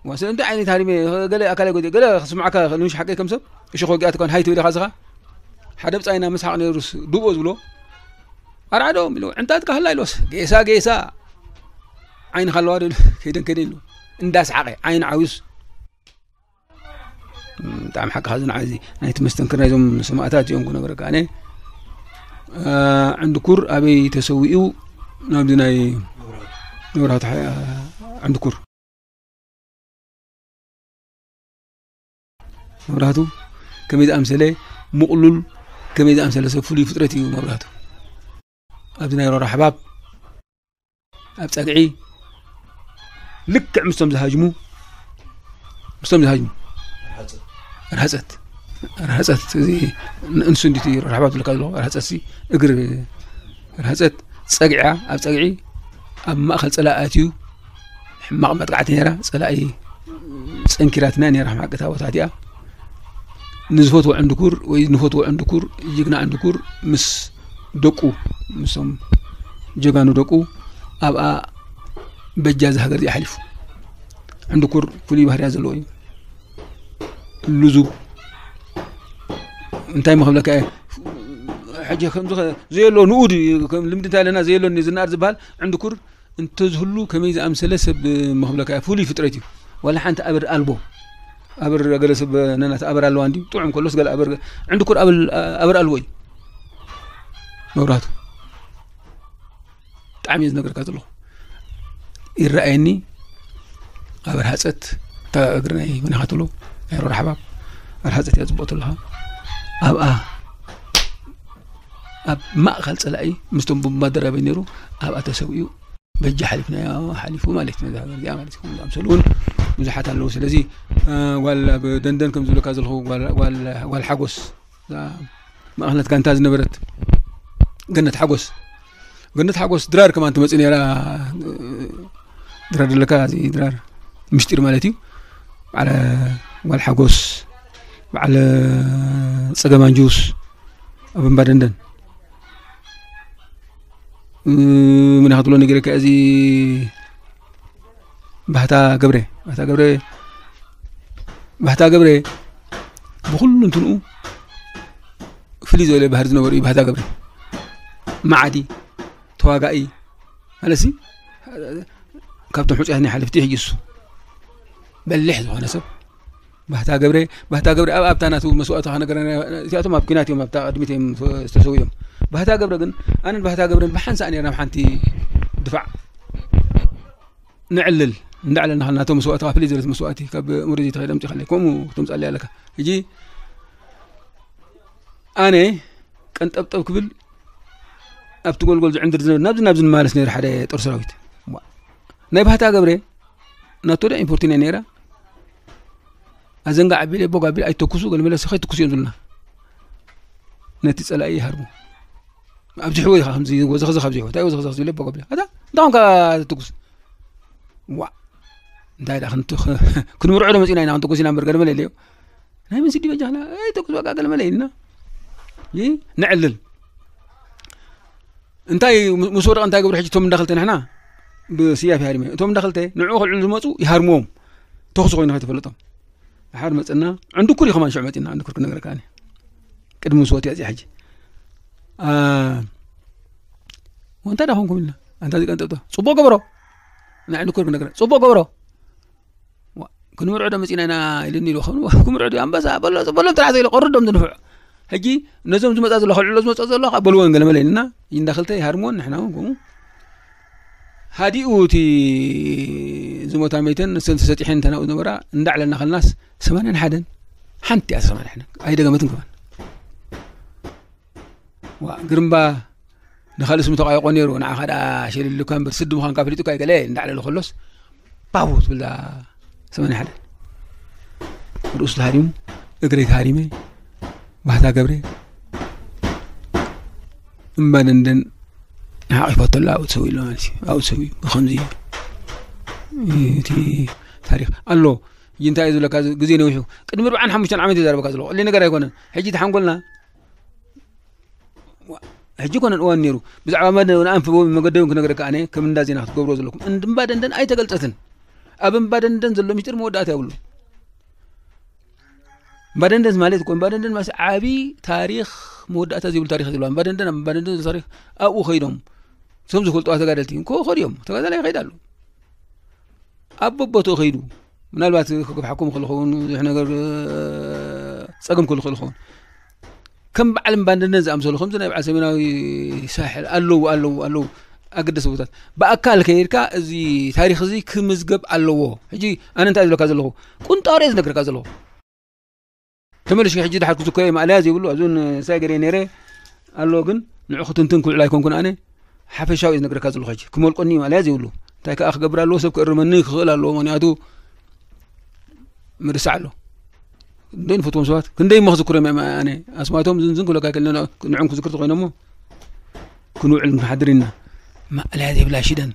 ዋ፣ ስለ እንታይ ዓይኒ ታሪመ? ገለ ኣካላይ ጎዲኤ፣ ገለ ክስምዓካ፣ ንሽ ሓቀይ ከም ሰብ፣ እሺ፣ ከወጊኣትካ ሃይ ትብል ኢኻ፣ እስኻ ሓደ ብጻይና መስሓቕ ነይሩስ፣ ዱቦ ዝብሎ፣ ኣርዓዶም ኢሉ፣ ዕንታትካ ሃላ ኢሎስ፣ ጌሳ፣ ጌሳ፣ ዓይንኻ ኣለዋ ዶ ኢሉ፣ ከይደን፣ ከይደን ኢሉ፣ እንዳሰሓቐ፣ ዓይኑ ዓዊዩስ። እም፣ ብጣዕሚ ሓቅኻ፣ እዚ ንዓይ እዚ ናይቲ መስተንክር ናይዞም ሰማእታት እዮም ክነግረካ። ኣነ፣ እ፣ ዕንድኩር ኣበይ ተሰዊኡ? ናብዚ ናይ መብራህቱ ሓ-፣ ዕንድኩር። መብራህቱ ከመይ ዝኣምሰለ ምቕሉል፣ ከመይ ዝኣምሰለ ሰብ ፍሉይ ፍጥረት እዩ መብራህቱ። ኣብዚ ናይ ሮራ ሕባብ ኣብ ጸግዒ ልክዕ ምስቶም ዝሃጅሙ፣ ምስቶም ዝሃጅሙ። ርሃጸት። ርሃጸት። እዚ ንእንሱ እንዲቲ ሮራ ሕባብ ዝብለካ ዘለኹ። ርሃጸት ሲ እግሪ ርሃጸት ጸግዒ እያ። ኣብ ጸግዒ ኣብ ማእከል ጸላኢ ኣትዩ ሕማቕ መጥቃዕቲ ነይራ። ጸላኢ ጸንኪራትና ነይራ፣ ሕማቕ እታ ቦታ እቲኣ። ንዝፈትዎ ዕንድኩር ወይ ንፈትዎ ዕንድኩር፣ ጅግና ዕንድኩር ምስ ደቁ፣ ምስቶም ጀጋኑ ደቁ ኣብኣ በጃ እዛ ሃገር እዚኣ ሓሊፉ። ዕንድኩር ፍሉይ ባህርያ ዘለዎ እዩ። ልዙብ፣ እንታይ መኽብለካ እየ? ሕጂ ከምዚ ኸ-፣ ዘየሎ ንኡድ እዩ፣ ከም ልምዲ እንታይ ኣለና፣ ዘየሎ ዝነኣድ ዝበሃል ዕንድኩር እንተዝህሉ ከመይ ዝኣምሰለ ሰብ መኽብለካ እየ። ፍሉይ ፍጥረት እዩ። ዋላ ሓንቲ ኣበር ኣልቦ። ኣበር ገለ ሰብ ነናት ኣበር ኣለዋ እንዲ፣ ጥዑም ከሎስ ገለ ኣበር፣ ዕንድኩር ኣበር፣ ኣበር ኣልቦ እዩ። መብራህቱ። ብጣዕሚ እየ ዝነግረካ ዘለኹ። ይረኣየኒ፣ ኣብ ርሃፀት፣ እታ እግሪ ናይ መን ኢኻ ትብሎ? ናይ ሮራ ሓባብ። ኣብ ርሃፀት እያ ፅቡቕ ትብለኻ። ኣብኣ፣ ኣብ ማእኸል ፀላኢ፣ ምስቶም ቦምባደር ኣበይ ነይሩ፣ ኣብኣ ተሰዊኡ፣ በጃ ሓሊፍናዮ፣ ሓሊፉ ማለት እዩ። ነዛ ሃገር እዚኣ ማለት እዩ። ከምኡ ዝኣምሰሉ እውን ብዙሓት ኣለዉ። ስለዚ፣ እ፣ ጓል ኣብ ደንደን ከም ዝብለካ ዘለኹ፣ ጓል፣ ጓል፣ ጓል ሓጎስ፣ እዛ ማእኸልነት ጋንታ ዝነበረት ገነት ሓጎስ። ገነት ሓጎስ ድራር ከማን ትመጽእ ነይራ። ድራር ደለካ፣ እዚ ድራር ምስጢር ማለት እዩ። በዓል ጓል ሓጎስ፣ በዓል ጸገማን ጁስ ኣብ እምባ ደንደን። እ፣ ምን ኢኻ ትብሎ ነጊረካ፣ እዚ ባህታ ገብረ፣ ባህታ ገብረ፣ ባህታ ገብረ ብኹሉ እንትንኡ ፍልይ ዝበለ ባህሪ ዝነበሩ እዩ። ባህታ ገብረ መዓዲ፣ ተዋጋኢ፣ ማለትሲ ካብቶም ሕጹያት ናይ ሓለፍቲ ሕጂ እሱ በሊሕ ዝኾነ ሰብ። ባህታ ገብረ፣ ባህታ ገብረ ኣብ፣ ኣብታ ናቱ መስዋእቲ ከነገረና፣ እዚኣቶም ኣብ ኲናት እዮም፣ ኣብታ ቅድሚት እዮም ዝተሰውኦም። ባህታ ገብረ ግን፣ ኣነን ባህታ ገብረን ብሓንሳእ ነርና ኣብ ሓንቲ ድፋዕ ንዕልል። እንዳዕለልና ከለና፣ እቶም መስዋእቲ፣ ካብ ፍልይ ዝበለት መስዋእቲ፣ ካብ ሙሪዚ ተኸይደ ኣምፂኻለይ፣ ከምኡ ክትምፃለይ ኣለካ። ሕጂ ኣነ ቀንጠብጠብ ክብል ኣብቲ ጎልጎል ዝዕንድር ዝነበረ፣ ናብዚ ናብዚ ንማለስ ነይሩ ሓደ ጦር ሰራዊት። ዋ። ናይ ባህታ ገብረ ናቶ ዳ ኢምፖርቲን እያ ነይራ። ኣዘንጋ ዓቢለ፣ ቦግ ኣቢለ፣ ኣይተኩሱ፣ ገለ መለስ ከይትኩሱ እዮም ዝብሉና። ነቲ ጸላኢ ይሃርሙ። ኣብዚሕዎ ኢኻ፣ ከምዚ ወዘኽዘኽ ኣብዚሕዎ። እንታይ ወዘኽዘኽ ዝብል? ቦግ ኣቢለ። ኣታ፣ እንታይ ኾንካ ትትኩስ? ዋ። እንታይ ደኣ ክንት-፣ ክንምርዖ ዶ መጺና ኢና ክንትኩስ ኢና እምበር፣ ገለ መለ የለዮ። ናይ ምን ስዲ በጃኽና? ኣይተኩስ በቃ፣ ገለ መለ ኢልና። ይ-፣ ነዕልል። እንታይ ም-፣ ምስ ወደቐ እንታይ ገብሩ? ሕጂ እቶም እንዳኸልተ ንሕና ብስያፍ ይሃርሙ። እቶም እንዳኸልተ ንዕኡ ከልዕሉ ዝመጹ ይሃርምዎም። ተኹሲ ኮይኑ ከይተፈለጦም። ድሓር መጽና፣ ዕንድኩር እዩ ከማን ሽዑ መጺና፣ ዕንድኩር ክነግረካ ኣነ። ቅድሚ ምስ ወትያ እዚኣ ሕጂ። ኣ፣ ወንታ ዳ ኾንኩም ኢልና፣ ኣንታ እዚ ቀንጠብጠብ። ጽቡቕ ገበሮ። ንዕንድኩር ክነግረ፣ ጽቡቕ ገበሮ። ዋ፣ ክንምርዖ ዶ መጺና ኢና ኢሉኒ ኢሉ ኸም-፣ ክንምርዖ ዶ ኣንበሳ፣ በሎ፣ በሎ ጥራሕ ዘይለ፣ ቆርዶም ዝንፍዕ። ሕጂ ነዞም ዝመጻ ዘሎ፣ ከልዕሎ ዝመጻ ዘሎ፣ ካብ በልዎን ገለ መለ ኢልና፣ እንዳኸልተ ይሃርምዎን፣ ንሕና እውን ከምኡ። ሃዲኡ እቲ ዝሞታ መይተን፣ ንሰን ተሰጢሐን ተናኡ ዝነበራ፣ እንዳዕለልና ከለናስ፣ ሰማንያን ሓደን፣ ሓንቲ እያ ሰማንያን ሓደን። ኣይደገመትን ከማን። ዋ፣ ግርምባ ንኻልእ ስሙ ተቓይቆ ነይሩ፣ ንዓኻ ደኣ ሸሊሉካ እምበር ስዲ ምዃንካ ኣፍሊጡካ ኣይገለ እንዳዕለሉ ከሎስ፣ ባው ትብል እዛ ሰማንያ ሓደ። ርእሱ ተሃሪሙ፣ እግረይ ተሃሪመ፣ ባህታ ገብረ፣ እምባ ደንደን ሓቒፋቶ ኣላ፣ ኣብኡ ትሰው ኢሉ ማለት እዩ። ኣብኡ ትሰው እዩ። ብኸምዚ እዩ። እቲ ታሪኽ ኣሎ። ሕጂ እንታይ እዩ ዝብለካ፣ ግዜ ነዊሑ። ቅድሚ ኣርብዓን ሓሙሽተን ዓመት እዩ ዘረበካ ዘሎ። ቀሊል ነገር ኣይኮነን። ሕጂ ተሓንጎልና ዋ፣ ሕጂ ኮነን እዋን ነይሩ። ብዛዕባ መደ-፣ ንኣንፍቦ መገደብን ክነግረካ ኣነ፣ ከም እንዳ ዜና ክትገብሮ ዘለኩም። እንድ-፣ እምባ ደንደን ኣይተገልጸትን። ኣብ እምባ ደንደን ዘሎ ሚስጥር መወዳእታ የብሉን። እምባ ደንደን ማለት እኮ፣ እምባ ደንደን ማለት ዓቢ ታሪኽ መወዳእታ ዘይብሉ ታሪኽ እዩ ዘለዋ። እምባ ደንደን፣ ኣብ እምባ ደንደን ዘሎ ታሪኽ ኣብኡ ኸይዶም። እቶም ዝፈልጡ ተጋደልቲ እንኮ ኸዱ እዮም። ተጋዳላይ ይኸይድ ኣሎ። ኣብ በቦትኡ ኸይዱ፣ ምናልባት ክግፍሓኩም ክእል ኸውን፣ ብዙሕ ነገር፣ እ፣ ጸገም ክህሉ ክእል ኸውን። ከም በዓል እምባ ደንደን ዝኣምሰሉ፣ ከምዚ ናይ በዓል ሰሜናዊ ሳሕል ኣለዉ፣ ኣለዉ፣ ኣለዉ፣ ኣገደስቲ ቦታት። ብኣካል ከይድካ እዚ ታሪኽ እዚ ክምዝገብ ኣለዎ። ሕጂ ኣነ እንታይ ዝብለካ ዘለኹ? ቁንጣሮ እየ ዝነግረካ ዘለኹ። ተመሊስኪ ሕጂ ድሓር ክዝኮ እየ፣ ማእለያ ዘይብሉ፣ ኣብዚ እውን ሳይ ገሬ ነይረ ኣሎ፣ ግን ንዑ ክትንትን ክውዕል ኣይኮንኩን ኣነ። ሓፈሻዊ እየ ዝነግረካ ዘለኹ ሕጂ። ክመልቆኒ እዩ ማእለያ ዘይብሉ። እንታይ ከኣ ክገብር ኣለዎ፣ ሰብ ክእርመኒ ክኽእል ኣለዎ። ምኽንያቱ ምርሳዕ ኣሎ። ክንደይ ንፈትዎም ሰባት፣ ክንደይ እሞ ክዝክሮም እየ ኣነ። ኣስማቶም ዝንዝን ክብለካ ኣይክእልን፣ ንዕኦም ክዝክር ተኾይኖሞ። ክንውዕል ክንሓድር ኢና። ማእለያ ዘይብላ ሽደን፣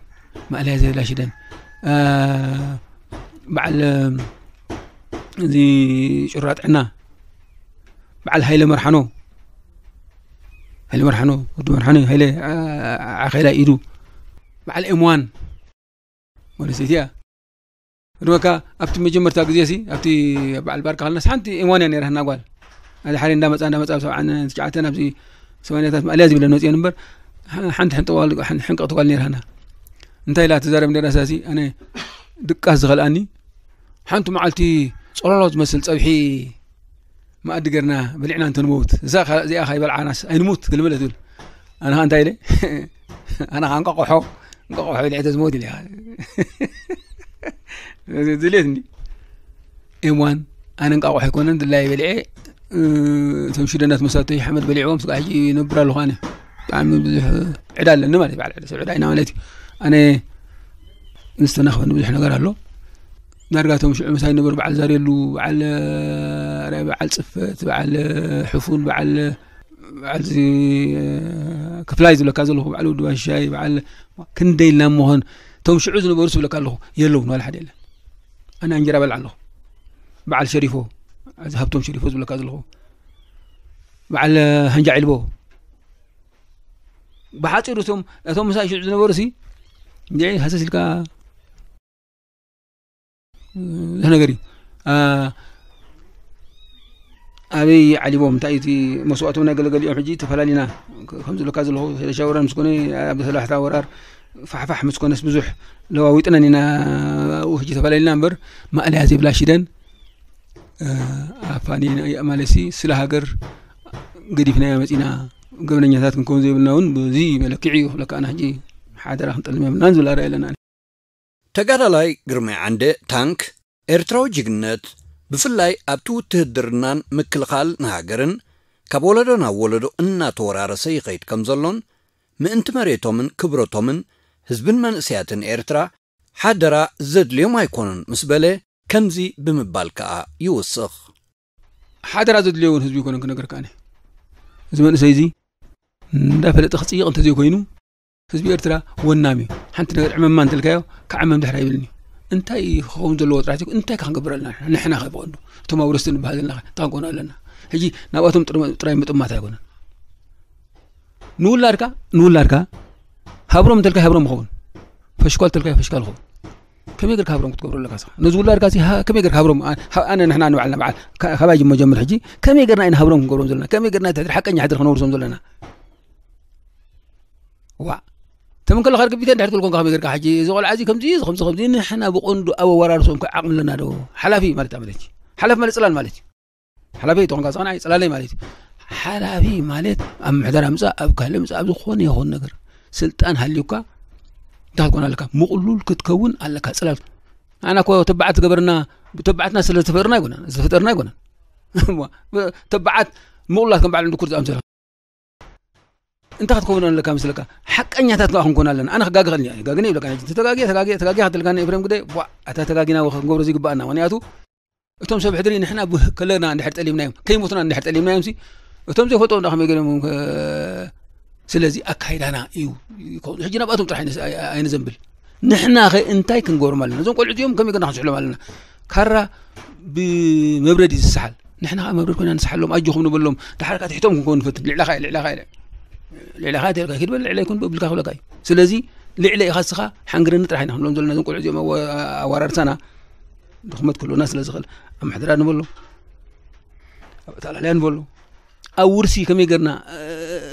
ማእለያ ዘይብላ ሽደን። አ፣ በዓል፣ እዚ ጭራ ጥዕና፣ በዓል ሃይለ መርሓኖ፣ ሃይለ መርሓኖ፣ ወዲ መርሓኖ፣ ሃይለ፣ አ፣ ዓኼላ ኢዱ፣ በዓል ኤምዋን፣ ወዲ ሰይትያ። ርመካ ኣብቲ መጀመርታ ግዜ ሲ፣ ኣብቲ በዓል ባርካ ከለናስ ሓንቲ ኤምዋን እያ ነይራትና ጓል። ኣዚ ሓደ እንዳመጻ፣ እንዳመጻ፣ ኣብ ሰብዓን ትሽዓተን ኣብዚ ሰማንያታት ማእለያ ዝብለን መጽየን እምበር፣ ሓ-፣ ሓንቲ ሕንጠዋል-፣ ሓን-፣ ሕንቅቕቲ ጓል ነይራና። እንታይ ኢላ ትዛረብ ነይራ ሳሲ፣ ኣነ ድቃስ ዝኸልኣኒ፣ ሓንቲ መዓልቲ ጸሎሎ ዝመስል ጸብሒ መኣዲ ገርና በሊዕና እንተንመውት፣ እዛ ኸ-፣ እዚኣ ኸይበልዓናስ ኣይንሙት፣ ግልምለ ትብል። ኣነ ኸኣ እንታይ ኢለ? ኣነ ኸኣ እንቋቑሖ፣ እንቋቑሖ በሊዐ ተዝመውት ኢለ። እዚ ድሌት እንዲ። ኤምዋን፣ ኣነ እንቋቑሖ ኣይኮነን፣ ድላይ በሊዐ፣ እ፣ እቶም ሽደናት መሳቶይ ሓመድ በሊዕዎም፣ ስጋዕ ሕጂ ይነብር ኣለኹ ኣነ። ብጣዕሚ ብዙሕ ዕዳ ኣለኒ ማለት እዩ፣ በዓል ዕዳ፣ ሰብ ዕዳ ኢና ማለት እዩ። ኣነ ምስ ተናኽፈኒ ብዙሕ ነገር ኣሎ። ዳርጋ እቶም ሽዑ ምሳይ ነበሩ፣ በዓል ዛሬሉ፣ በዓል፣ እ፣ ራይ፣ በዓል ጽፈት፣ በዓል፣ እ፣ ሕፉን፣ በዓል፣ በዓል እዚ፣ እ፣ ክፍላይ ዝብለካ ዘለኹ፣ በዓል ወዲ ባሻይ፣ በዓል ክንደይ ኢልና እሞ ኾን፣ እቶም ሽዑ ዝነበሩ ዝብለካ ኣለኹ፣ የለውን፣ ዋላ ሓደ የለን። ኣነ እንጀራ በልዓ ኣለኹ። በዓል ሸሪፎ፣ እዚ ሃብቶም ሸሪፎ ዝብለካ ዘለኹ፣ በዓል፣ እ፣ ሃንጃ ዒልቦ። ብሓጺሩ እቶም፣ እቶም ምሳይ ሽዑ ዝነበሩ ሲ፣ እንዴ፣ ሃሰስ ኢልካ ብዙሕ ነገር እዩ። አ፣ ኣበይ ዓሊቦም፣ እንታይ እዩ እቲ መስዋእቶም ናይ ገለገሊኦም ሕጂ ተፈላሊና፣ ከ-፣ ከም ዝብለካ ዘለኹ፣ ሰለሻ ወራር ምስ ኮነ፣ ኣብ ሰላሕታ ወራር ፋሕፋሕ ምስ ኮነስ ብዙሕ ለዋዊጥነን ኢና፣ ኣብኡ ሕጂ ተፈላሊና እምበር፣ ማእለያ ዘይብላ ሽደን፣ አ፣ ኣፋኒ ማለትሲ ስለ ሃገር ገዲፍናያ መጺና፣ ገበነኛታት ክንከውን ዘይብልና እውን በዚ መለክዒ እዩ ክብለካ ኣነ። ሕጂ ሓደራ ክንጠልም የብልናን ዝብል ኣረኣእያ ኣለና። ተጋዳላይ ግርማይ ዓንደ ታንክ፣ ኤርትራዊ ጅግነት፣ ብፍላይ ኣብቲ ውትህድርናን ምክልኻል ንሃገርን ካብ ወለዶ ናብ ወለዶ እናተወራረሰ ይኸይድ ከም ዘሎን፣ ምእንቲ መሬቶምን ክብረቶምን ህዝብን መንእሰያትን ኤርትራ ሓደራ ዘድልዮም ኣይኮኑን ምስ በለ፣ ከምዚ ብምባል ከኣ ይውስኽ። ሓደራ ዘድልዮ እውን ህዝቢ ኣይኮነን ክነግረካ ኣነ። እዚ መንእሰይ እዚ እንዳፈለጠ ክጽይቕ እንተዘይኮይኑ፣ ህዝቢ ኤርትራ ወናም እዩ። ሓንቲ ነገር ዕመማ እንተልካዮ፣ ክዓመም ድሕር ኣይብልን እዩ። እንታይ ክኸውን ዘለዎ ጥራሕ ዘይኮነ፣ እንታይ ከ ክንገብር ኣለና? ንሕና ከ ብቐንዱ፣ እቶም ኣውረስቲ ንበሃል ዘለና ከ እንታይ ክንኮን ኣለና? ሕጂ ናብኣቶም ጥር-፣ ጥራይ ምጥማት ኣይኮነን። ንውላድካ፣ ንውላድካ ሃብሮም እንተልካ ሃብሮም ይኸውን። ፈሽኳል እንተልካ ፈሽኳል ይኸውን። ከመይ ጌርካ ሃብሮም ክትገብሩ ኣለካ ስኻ? ነዚ ውላድካ እዚ ሃ-፣ ከመይ ጌርካ ሃብሮም? ኣ-፣ ሃ-፣ ኣነ ንሕና ንባዕልና በዓል ካ-፣ ካባይ ጅሞ ጀምር ሕጂ፣ ከመይ ጌርና ኢና ሃብሮም ክንገብሮም ዘለና? ከመይ ጌርና እቲ ሕድሪ ሓቀኛ ሕድሪ ክነውርሶም ዘለና? ዋእ። ተመን ከለኻ ርግቢተ እንድሕር ትብል ኮንካ ከመይ ጌርካ ሕጂ፣ እዚ ቆልዓ እዚ ከምዚ እዩ፣ እዚ ከምዚ፣ ከምዚ፣ ንሕና ብቐንዱ ኣብ ኣወራርሶም ከ ዓቕሚ ኣለና ዶ? ሓላፊ ማለት ማለት እዩ። ሓላፊ ማለት ጽላል ማለት እዩ። ሓላፊ ተኾንካ ስኻ ንዓይ ጽላለይ ማለት እዩ። ሓላፊ ማለት ኣብ ምሕደራ ምጻእ፣ ኣብ ካልእ ምጻእ፣ ኣብ ዝኾነ ይኹን ነገር ስልጣን ሃልዩካ እንታይ ክትኮን ኣለካ? ምቕሉል ክትከውን ኣለካ። ጽላል። ንሕና እኮ ተባዓት ዝገበርና፣ ብተባዓትና ስለ ዝተፈጥርና ኣይኮነን፣ ዝተፈጠርና ኣይኮነን። እሞ፣ ተባዓት ምቕሉላት ከም በዓል እንድኩር ዝኣምሰለ። እንታይ ክትከውን ኣለካ መስለካ? ሓቀኛታት ከኣ ክንኮን ኣለና። ኣነ ክጋገ ኽእል እየ። ጋግነ ይብለካ። ሕጂ ተጋግየ፣ ተጋግየ፣ ተጋግየ ክትልካኒ ኤፍሬም ግደ፣ ቧ፣ ኣታ ተጋጊና ወኸ ክንገብሮ ዘይግባኣና። ምኽንያቱ እቶም ሰብ ሕድሪ ንሕና ብከለና እንድሕር ጠሊምናዮም፣ ከይሞትና እንድሕር ጠሊምናዮም ሲ፣ እቶም ዘይፈልጦም ደኣ ከመይ ገይሮም ከ-፣ ስለዚ ኣካይዳና እዩ ይኸውን። ሕጂ ናብኣቶም ጥራሕ ኣይነ-፣ ኣይ-፣ ኣይነዘንብል። ንሕና ኸ እንታይ ክንገብሮም ኣለና? እዞም ቆልዑ እዚኦም ከመይ ገይርና ክንስሕሎም ኣለና? ካራ ብመብረድ እዩ ዝሰሓል። ንሕና ኸኣ መብረድ ኮይና ንሰሓሎም፣ ኣጆኹም ንበሎም። ድሓር ከኣ ትሕቶም ክንከውን ንፈትን። ልዕለኻ እየ፣ ልዕለኻ እየ፣ ልዕለኻ እየ ተልካ፣ ኪድ በል ልዕለ ይኩን ብልካ ክብለካ እዩ። ስለዚ ልዕለ ኢኻ እስኻ ሓንግረኒ ጥራሕ ኢና ክንብሎም ዘለና። እዞም ቆልዑ እዚኦም ኣወ-፣ ኣወራርሳና ድኽመት ክህልወና ስለ ዝኽእል፣ ኣብ ምሕደራ ንበሎ፣ ኣብ ኣተኣላልያ ንበሎ፣ ኣብ ውርሲ ከመይ ገርና፣ እ፣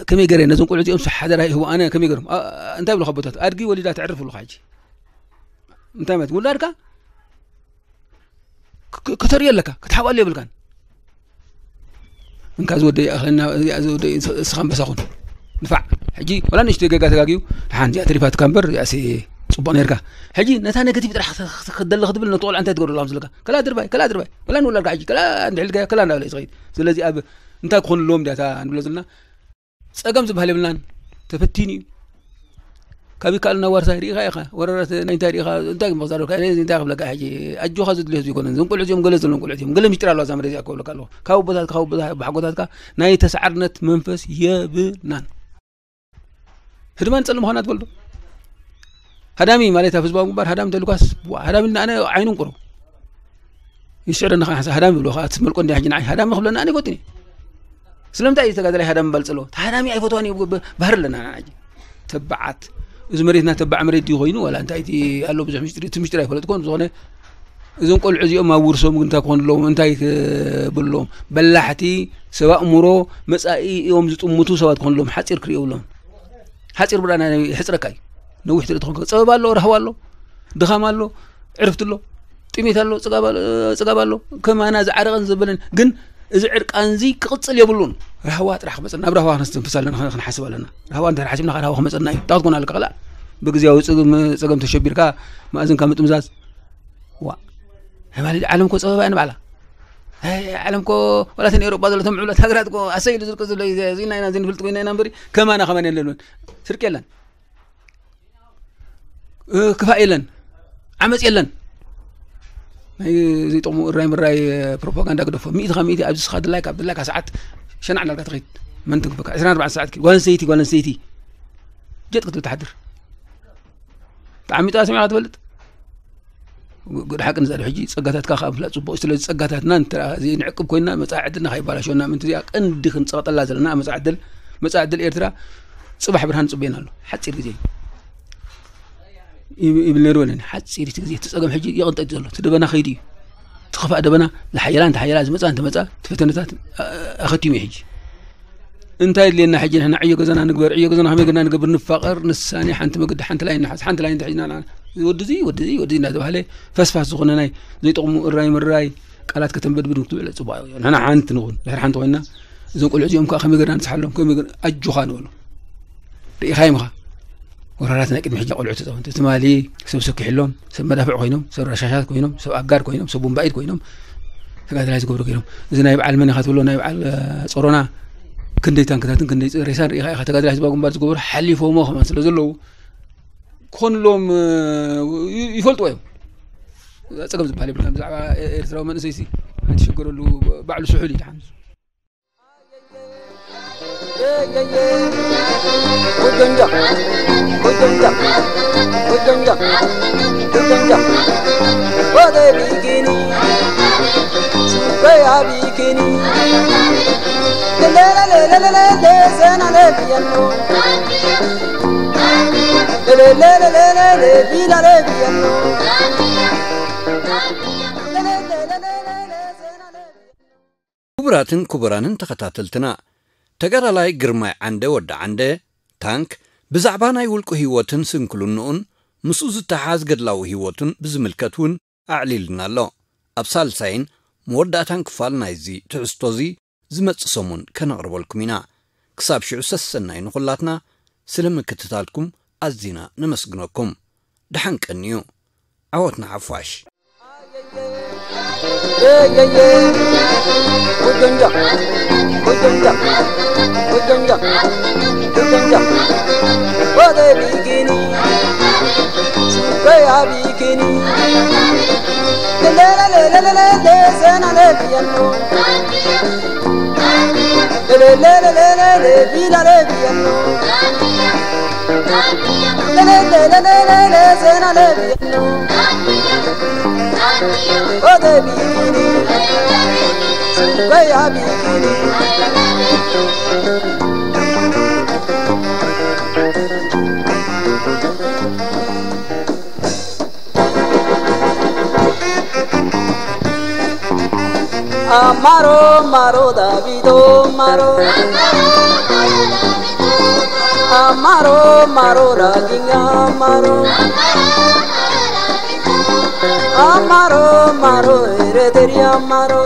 ከመይ ገረ ነዞም ቆልዑ እዚኦም ሓደራ ይህቡ፣ ኣነ ከመይ ገርም፣ እ፣ እንታይ ብለኻ ኣቦታት፣ ኣድጊ ወሊዳ ተዕርፍ ብለኻ ሕጂ። እንታይ ማለት? ውላድካ ክ-፣ ክ-፣ ከተርእዮ ኣለካ፣ ክትሓብኣሉ የብልካን። እንካ ዝወደይ ኣኽለና፣ እዚኣ ዝወደይ፣ እስኻ ኣንበሳ ኩን። ንፋዕ። ሕጂ፣ ወላ ንእሽተይ ጌጋ ተጋግዩ፣ ደሓን እዚኣ ተሪፋትካ እምበር፣ እዚኣሲ ጽቡቕ ነርካ። ሕጂ፣ ነታ ኔጋቲቭ ጥራሕ ክተ-፣ ክተ-፣ ክደሊ ክትብል፣ ነቲ ቆልዓ እንታይ ትገብረሉ ከም ዘለካ? ከላ ድርባይ፣ ከላ ድርባይ። ወላ ንውላድካ ሕጂ፣ ከላ እንድሕልካ፣ ከላ እንዳበለ እዩ ዝኸይድ። ስለዚ፣ ኣብ እንታይ ክኾን ኣለዎም ድያ እታ ንብሎ ዘለና? ጸገም ዝበሃል የብልናን። ተፈቲኑ እዩ። ካብ ይከኣልና ዋርሳይ ርኢኻ ኢኻ። ወረራት ናይ እንታይ ርኢኻ? እንታይ መኽዛዶ? እንታይ ክብለካ ሕጂ? ኣጆኻ ዘድልዮ ህዝቢ ይኮነን። እዞም ቆልዑ እዚኦም ገለ ዘለዎም ቆልዑ እዮም። ገለ ሚስጥር ኣለዋ እዛ መሬት እዚኣ ክብለካ ኣለኹ። ካብ ኣቦታትካ፣ ካብ ኣቦታ-፣ ኣቦሓጎታትካ ናይ ተሳዓርነት መንፈስ የብልናን። ህድማን ጸልም ምዃና ትፈልጡ? ሃዳሚ ማለት ኣብ ህዝባዊ ግንባር ሃዳሚ ተልኳስ፣ ዋ፣ ሃዳሚ ኢልና ኣነ ዓይኑ እንቁሮ። ይስዕረኒ ከዓ ሃዳሚ ይብሎ፣ ከዓ ትስመልቆ እንዲያ ሕጂ ንዓይ ሃዳሚ ክብለኒ ኣነ ይፈቱኒ። ስለምንታይ እዩ ተጋዳላይ ሃዳሚ ባል ጸልዎ? ሃዳሚ ኣይፈትዋን እዩ ብ-፣ ብ-፣ ባህሪ ኣለና ንዓይ። ተባዓት። እዚ መሬትና ተባዕ መሬት ድዩ ኮይኑ? ዋላ እንታይ እቲ ኣሎ ብዙሕ ምስጢር፣ እቲ ምስጢር ኣይፈለጥኩን። ዝኾነ እዞም ቆልዑ እዚኦም ኣብ ውርሶም ግን እንታይ ክኾኑ ኣለዎም? እንታይ ክብሉ ኣለዎም? በላሕቲ ሰብ ኣእምሮ መጻኢ እዮም ዝጥምቱ ሰባት ክኾኑ ኣለዎም። ሓጺር ክርእዩ ኣለዎም። ሓጺር ብርኣና የሕጽረካ እዩ። ነዊሕ ትርኢ ትኾንካ። ጸበባ ኣሎ፣ ራህዋ ኣሎ፣ ድኻም ኣሎ፣ ዕርፍቲ ኣሎ፣ ጥሜት ኣሎ፣ ጽጋብ ኣሎ፣ ጽጋብ ኣሎ። ከማና ዝዓረቐን ዘበለን ግን እዚ ዕርቃን እዚ ክቕጽል የብሉን። ራህዋ ጥራሕ ክመጸና፣ ናብ ራህዋ ክነስተንፍስ ኣለና፣ ክን-፣ ክንሓስብ ኣለና። ራህዋ እንተ ሓሲብና ራህዋ ክመጸና እዩ። እንታይ ክትኮን ኣለካ? ከላ ብግዜያዊ ጸገም፣ ጸገም ተሸቢርካ መኣዝንካ ምጥምዛዝ። ዋ። ኣይ ማለት ዓለም እኮ ጸበባ እያ ንባዕላ። ኣይ ዓለም እኮ ዋላ እተን ኤውሮጳ ዘለቶም ምዕቡላት ሃገራት እኮ ኣሰይ ኢሉ ዝርቂ ዘሎ እዩ። እዚ ኢና ኢና ዘይንፈልጥ ኮይና ኢና እምበሪ ከማና ከማን የለን። ስርቂ የለን። እ፣ ክፋእ የለን። ዓመጽ የለን። ናይ ዘይጠቕሙ እራይ ምራይ ፕሮፓጋንዳ ግደፎ። ሚእቲ ካብ ሚእቲ ኣብዚ ስኻ ድላይካ፣ ኣብ ድላይካ ሰዓት ሸናዕ እንዳልካ ትኸይድ። መን ትንክፈካ? ዕስራን ኣርባዕተን ሰዓት ኪድ። ጓል ኣንስተይቲ፣ ጓል ኣንስተይቲ። ጀጥ ክትብል ትሓድር። ብጣዕሚ ጥዋ ሰሚዕካ ትፈልጥ? ግ-፣ ግደ ሓቂ ንዛረብ ሕጂ ጸጋታትካ ከኣ ምፍላጥ ጽቡቕ። ስለዚ ጸጋታትና እንተ ዘይንዕቅብ ኮይንና መጻኢ ዕድልና ከይባላሸወና ምእንቲ እዚኣ ቀንዲ ክንጸቕጠላ ዘለና መጻኢ ዕድል፣ መጻኢ ዕድል ኤርትራ ጽባሕ ብርሃን ጽበየና ኣሎ። ሓጺር ግዜ ይብ-፣ ይብል ነይሩ በለኒ። ሓጺር እቲ ግዜ፣ እቲ ጸገም ሕጂ ይቕንጠጥ ዘሎ። እቲ ደበና ከይዱ እዩ። እቲ ክፋእ ደበና ዝሓየላ እንተሓየላ፣ ዝመጻ እንተመጻ፣ እቲ ፈተነታት ኣ-፣ ኣኸቲሙ እዩ ሕጂ። እንታይ የድልየና ሕጂ? ንሕና ዕዮ ገዛና ንግበር። ዕዮ ገዛና ከመይ ገርና ንገብር? ንፋቐር፣ ንሳኒ፣ ሓንቲ መገዲ፣ ሓንቲ ላይን ንሓዝ፣ ሓንቲ ላይን እንተሒዝና ንዓና፣ ወዲ እዚ፣ ወዲ እዚ፣ ወዲ እዚ እናተባህለ ፈስፋስ ዝኾነ ናይ ዘይጠቕሙ እራይ ምራይ ቃላት ከተንበድብድ ክትውዕል ጽቡቕ እዩ። ንሕና ሓንቲ ንኹን። ድሕሪ ሓንቲ ኮይንና፣ እዞም ቆልዑ እዚኦም ከዓ ከመይ ገርና ንስሓሎም፣ ከመይ ገር-፣ ኣጆኻ ንበሎም። ርኢኻዮም ኢኻ። ወራራት ናይ ቅድሚ ሕጂ ቆልዑ ተፃወንቲ። ትማሊ ሰብ ሰኪሕሎም፣ ሰብ መዳፍዕ ኮይኖም፣ ሰብ ረሻሻት ኮይኖም፣ ሰብ ኣጋር ኮይኖም፣ ሰብ ቡምባኢት ኮይኖም፣ ተጋድላይ ዝገብሩ ገይሮም። እዚ ናይ በዓል መን ኢኻ ትብሎ፣ ናይ በዓል፣ እ፣ ጾሮና ክንደይ ታንክታትን ክንደይ ሬሳን ርኢኻ ኢኻ። ተጋድላይ ህዝባዊ ግንባር ዝገበሩ ሓሊፎሞ ከማን ስለ ዘለዉ፣ ክኾንሎም፣ እ፣ ይ-፣ ይፈልጥዎ እዮም። ጸገም ዝበሃል የብልካን። ብዛዕባ ኤ-፣ ኤርትራዊ መንእሰይሲ ኣይትሸገረሉ፣ ባዕሉ ስሑል እዩ ደሓን። ክቡራትን ክቡራንን ተኸታተልትና፣ ተጋዳላይ ግርማይ ዓንደ ወዲ ዓንደ፣ ታንክ፣ ብዛዕባ ናይ ውልቁ ህይወትን ስንክልንኡን ምስኡ ዝተሓዝ ገድላዊ ህይወቱን ብዝምልከት እውን ኣዕሊልና ኣሎ። ኣብ ሳልሳይን መወዳእታን ክፋል ናይዚ ትሕዝቶዚ ዝመጽእ ሰሙን ከነቕርበልኩም ኢና። ክሳብ ሽዑ ሰሰናይ ንኹላትና። ስለ ምክትታልኩም ኣዚና ነመስግነኩም። ደሓን ቀንዩ። ዓወት ንሓፋሽ። Amaro, maro, Davido, maro. Amaro, maro, raginga, maro. Amaro, maro, hereteria, maro.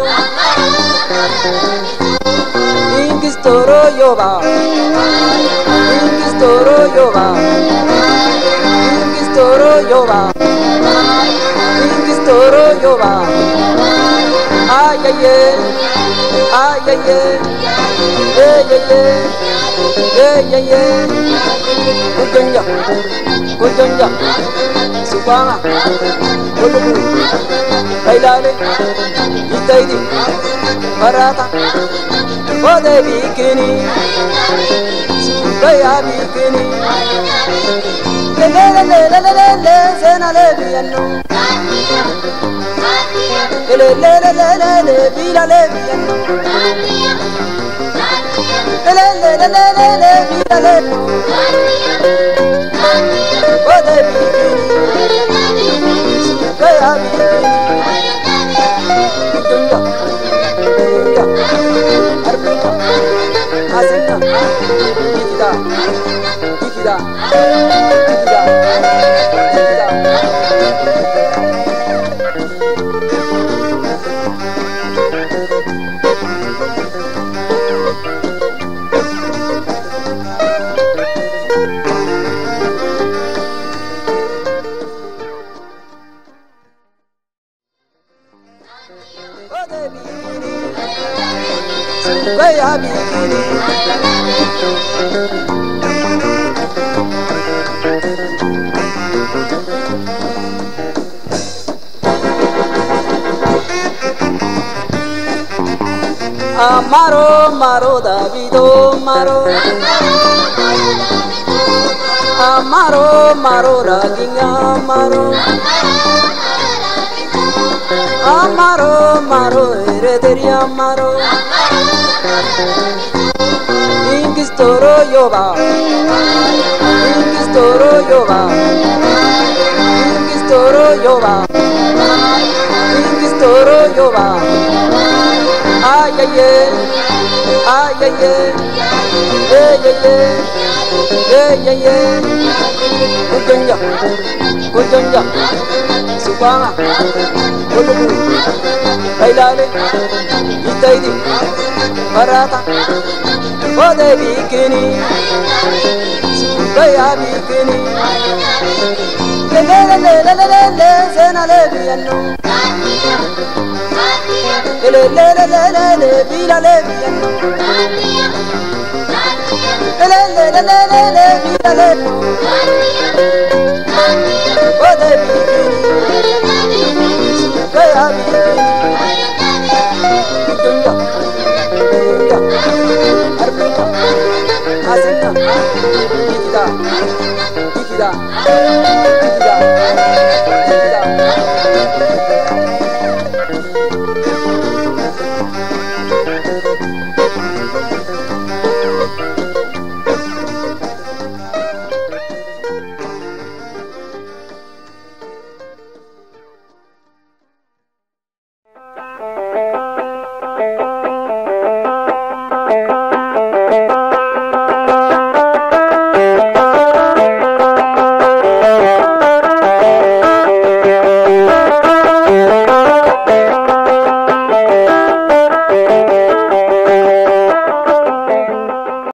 Ingistoro yoba. Ingistoro yoba. Ingistoro yoba. Ingistoro yoba. Ay, ay, ay. Ay, ay, ay. Ay, ay, ay. Ay, ay, ay. Kujanja. Kujanja. Subanga. Kulubu. Kailale. Itaidi. Barata. Ode bikini. Kaya bikini. Le, le, le, le, le, le, le, le, zena le biano. Le, le, le, le, le, le, le, bila le biano. Le, le, le, le, le, le, bila le. Ode bikini. Kaya bikini. Kujanja. Amaro, maro, Davido, maro. Amaro, maro, raginga, maro. Amaro, maro, hereteria, maro. Ingistoro yoba. Ingistoro yoba. Ingistoro yoba. Ingistoro yoba. Ay, ay, ay. Ay, ay, ay. Ay, ay, ay. Ay, ay, ay. Kujanja. Kujanja. Subanga. Kulubu. Ay, ላለ ይተይዲ ፈራታ ወደ ቢክኒ ሱበያ ቢክኒ ለለለለለለለ ዘና ለብየኖ ለለለለለለ ቢላ ለብየኖ ለለለለለለ ቢላ ለብየኖ ወደ ቢክኒ ሱበያ ቢክኒ ዱንያ ዱንያ አርዱኛ አስና ቢኪዳ ቢኪዳ ቢኪዳ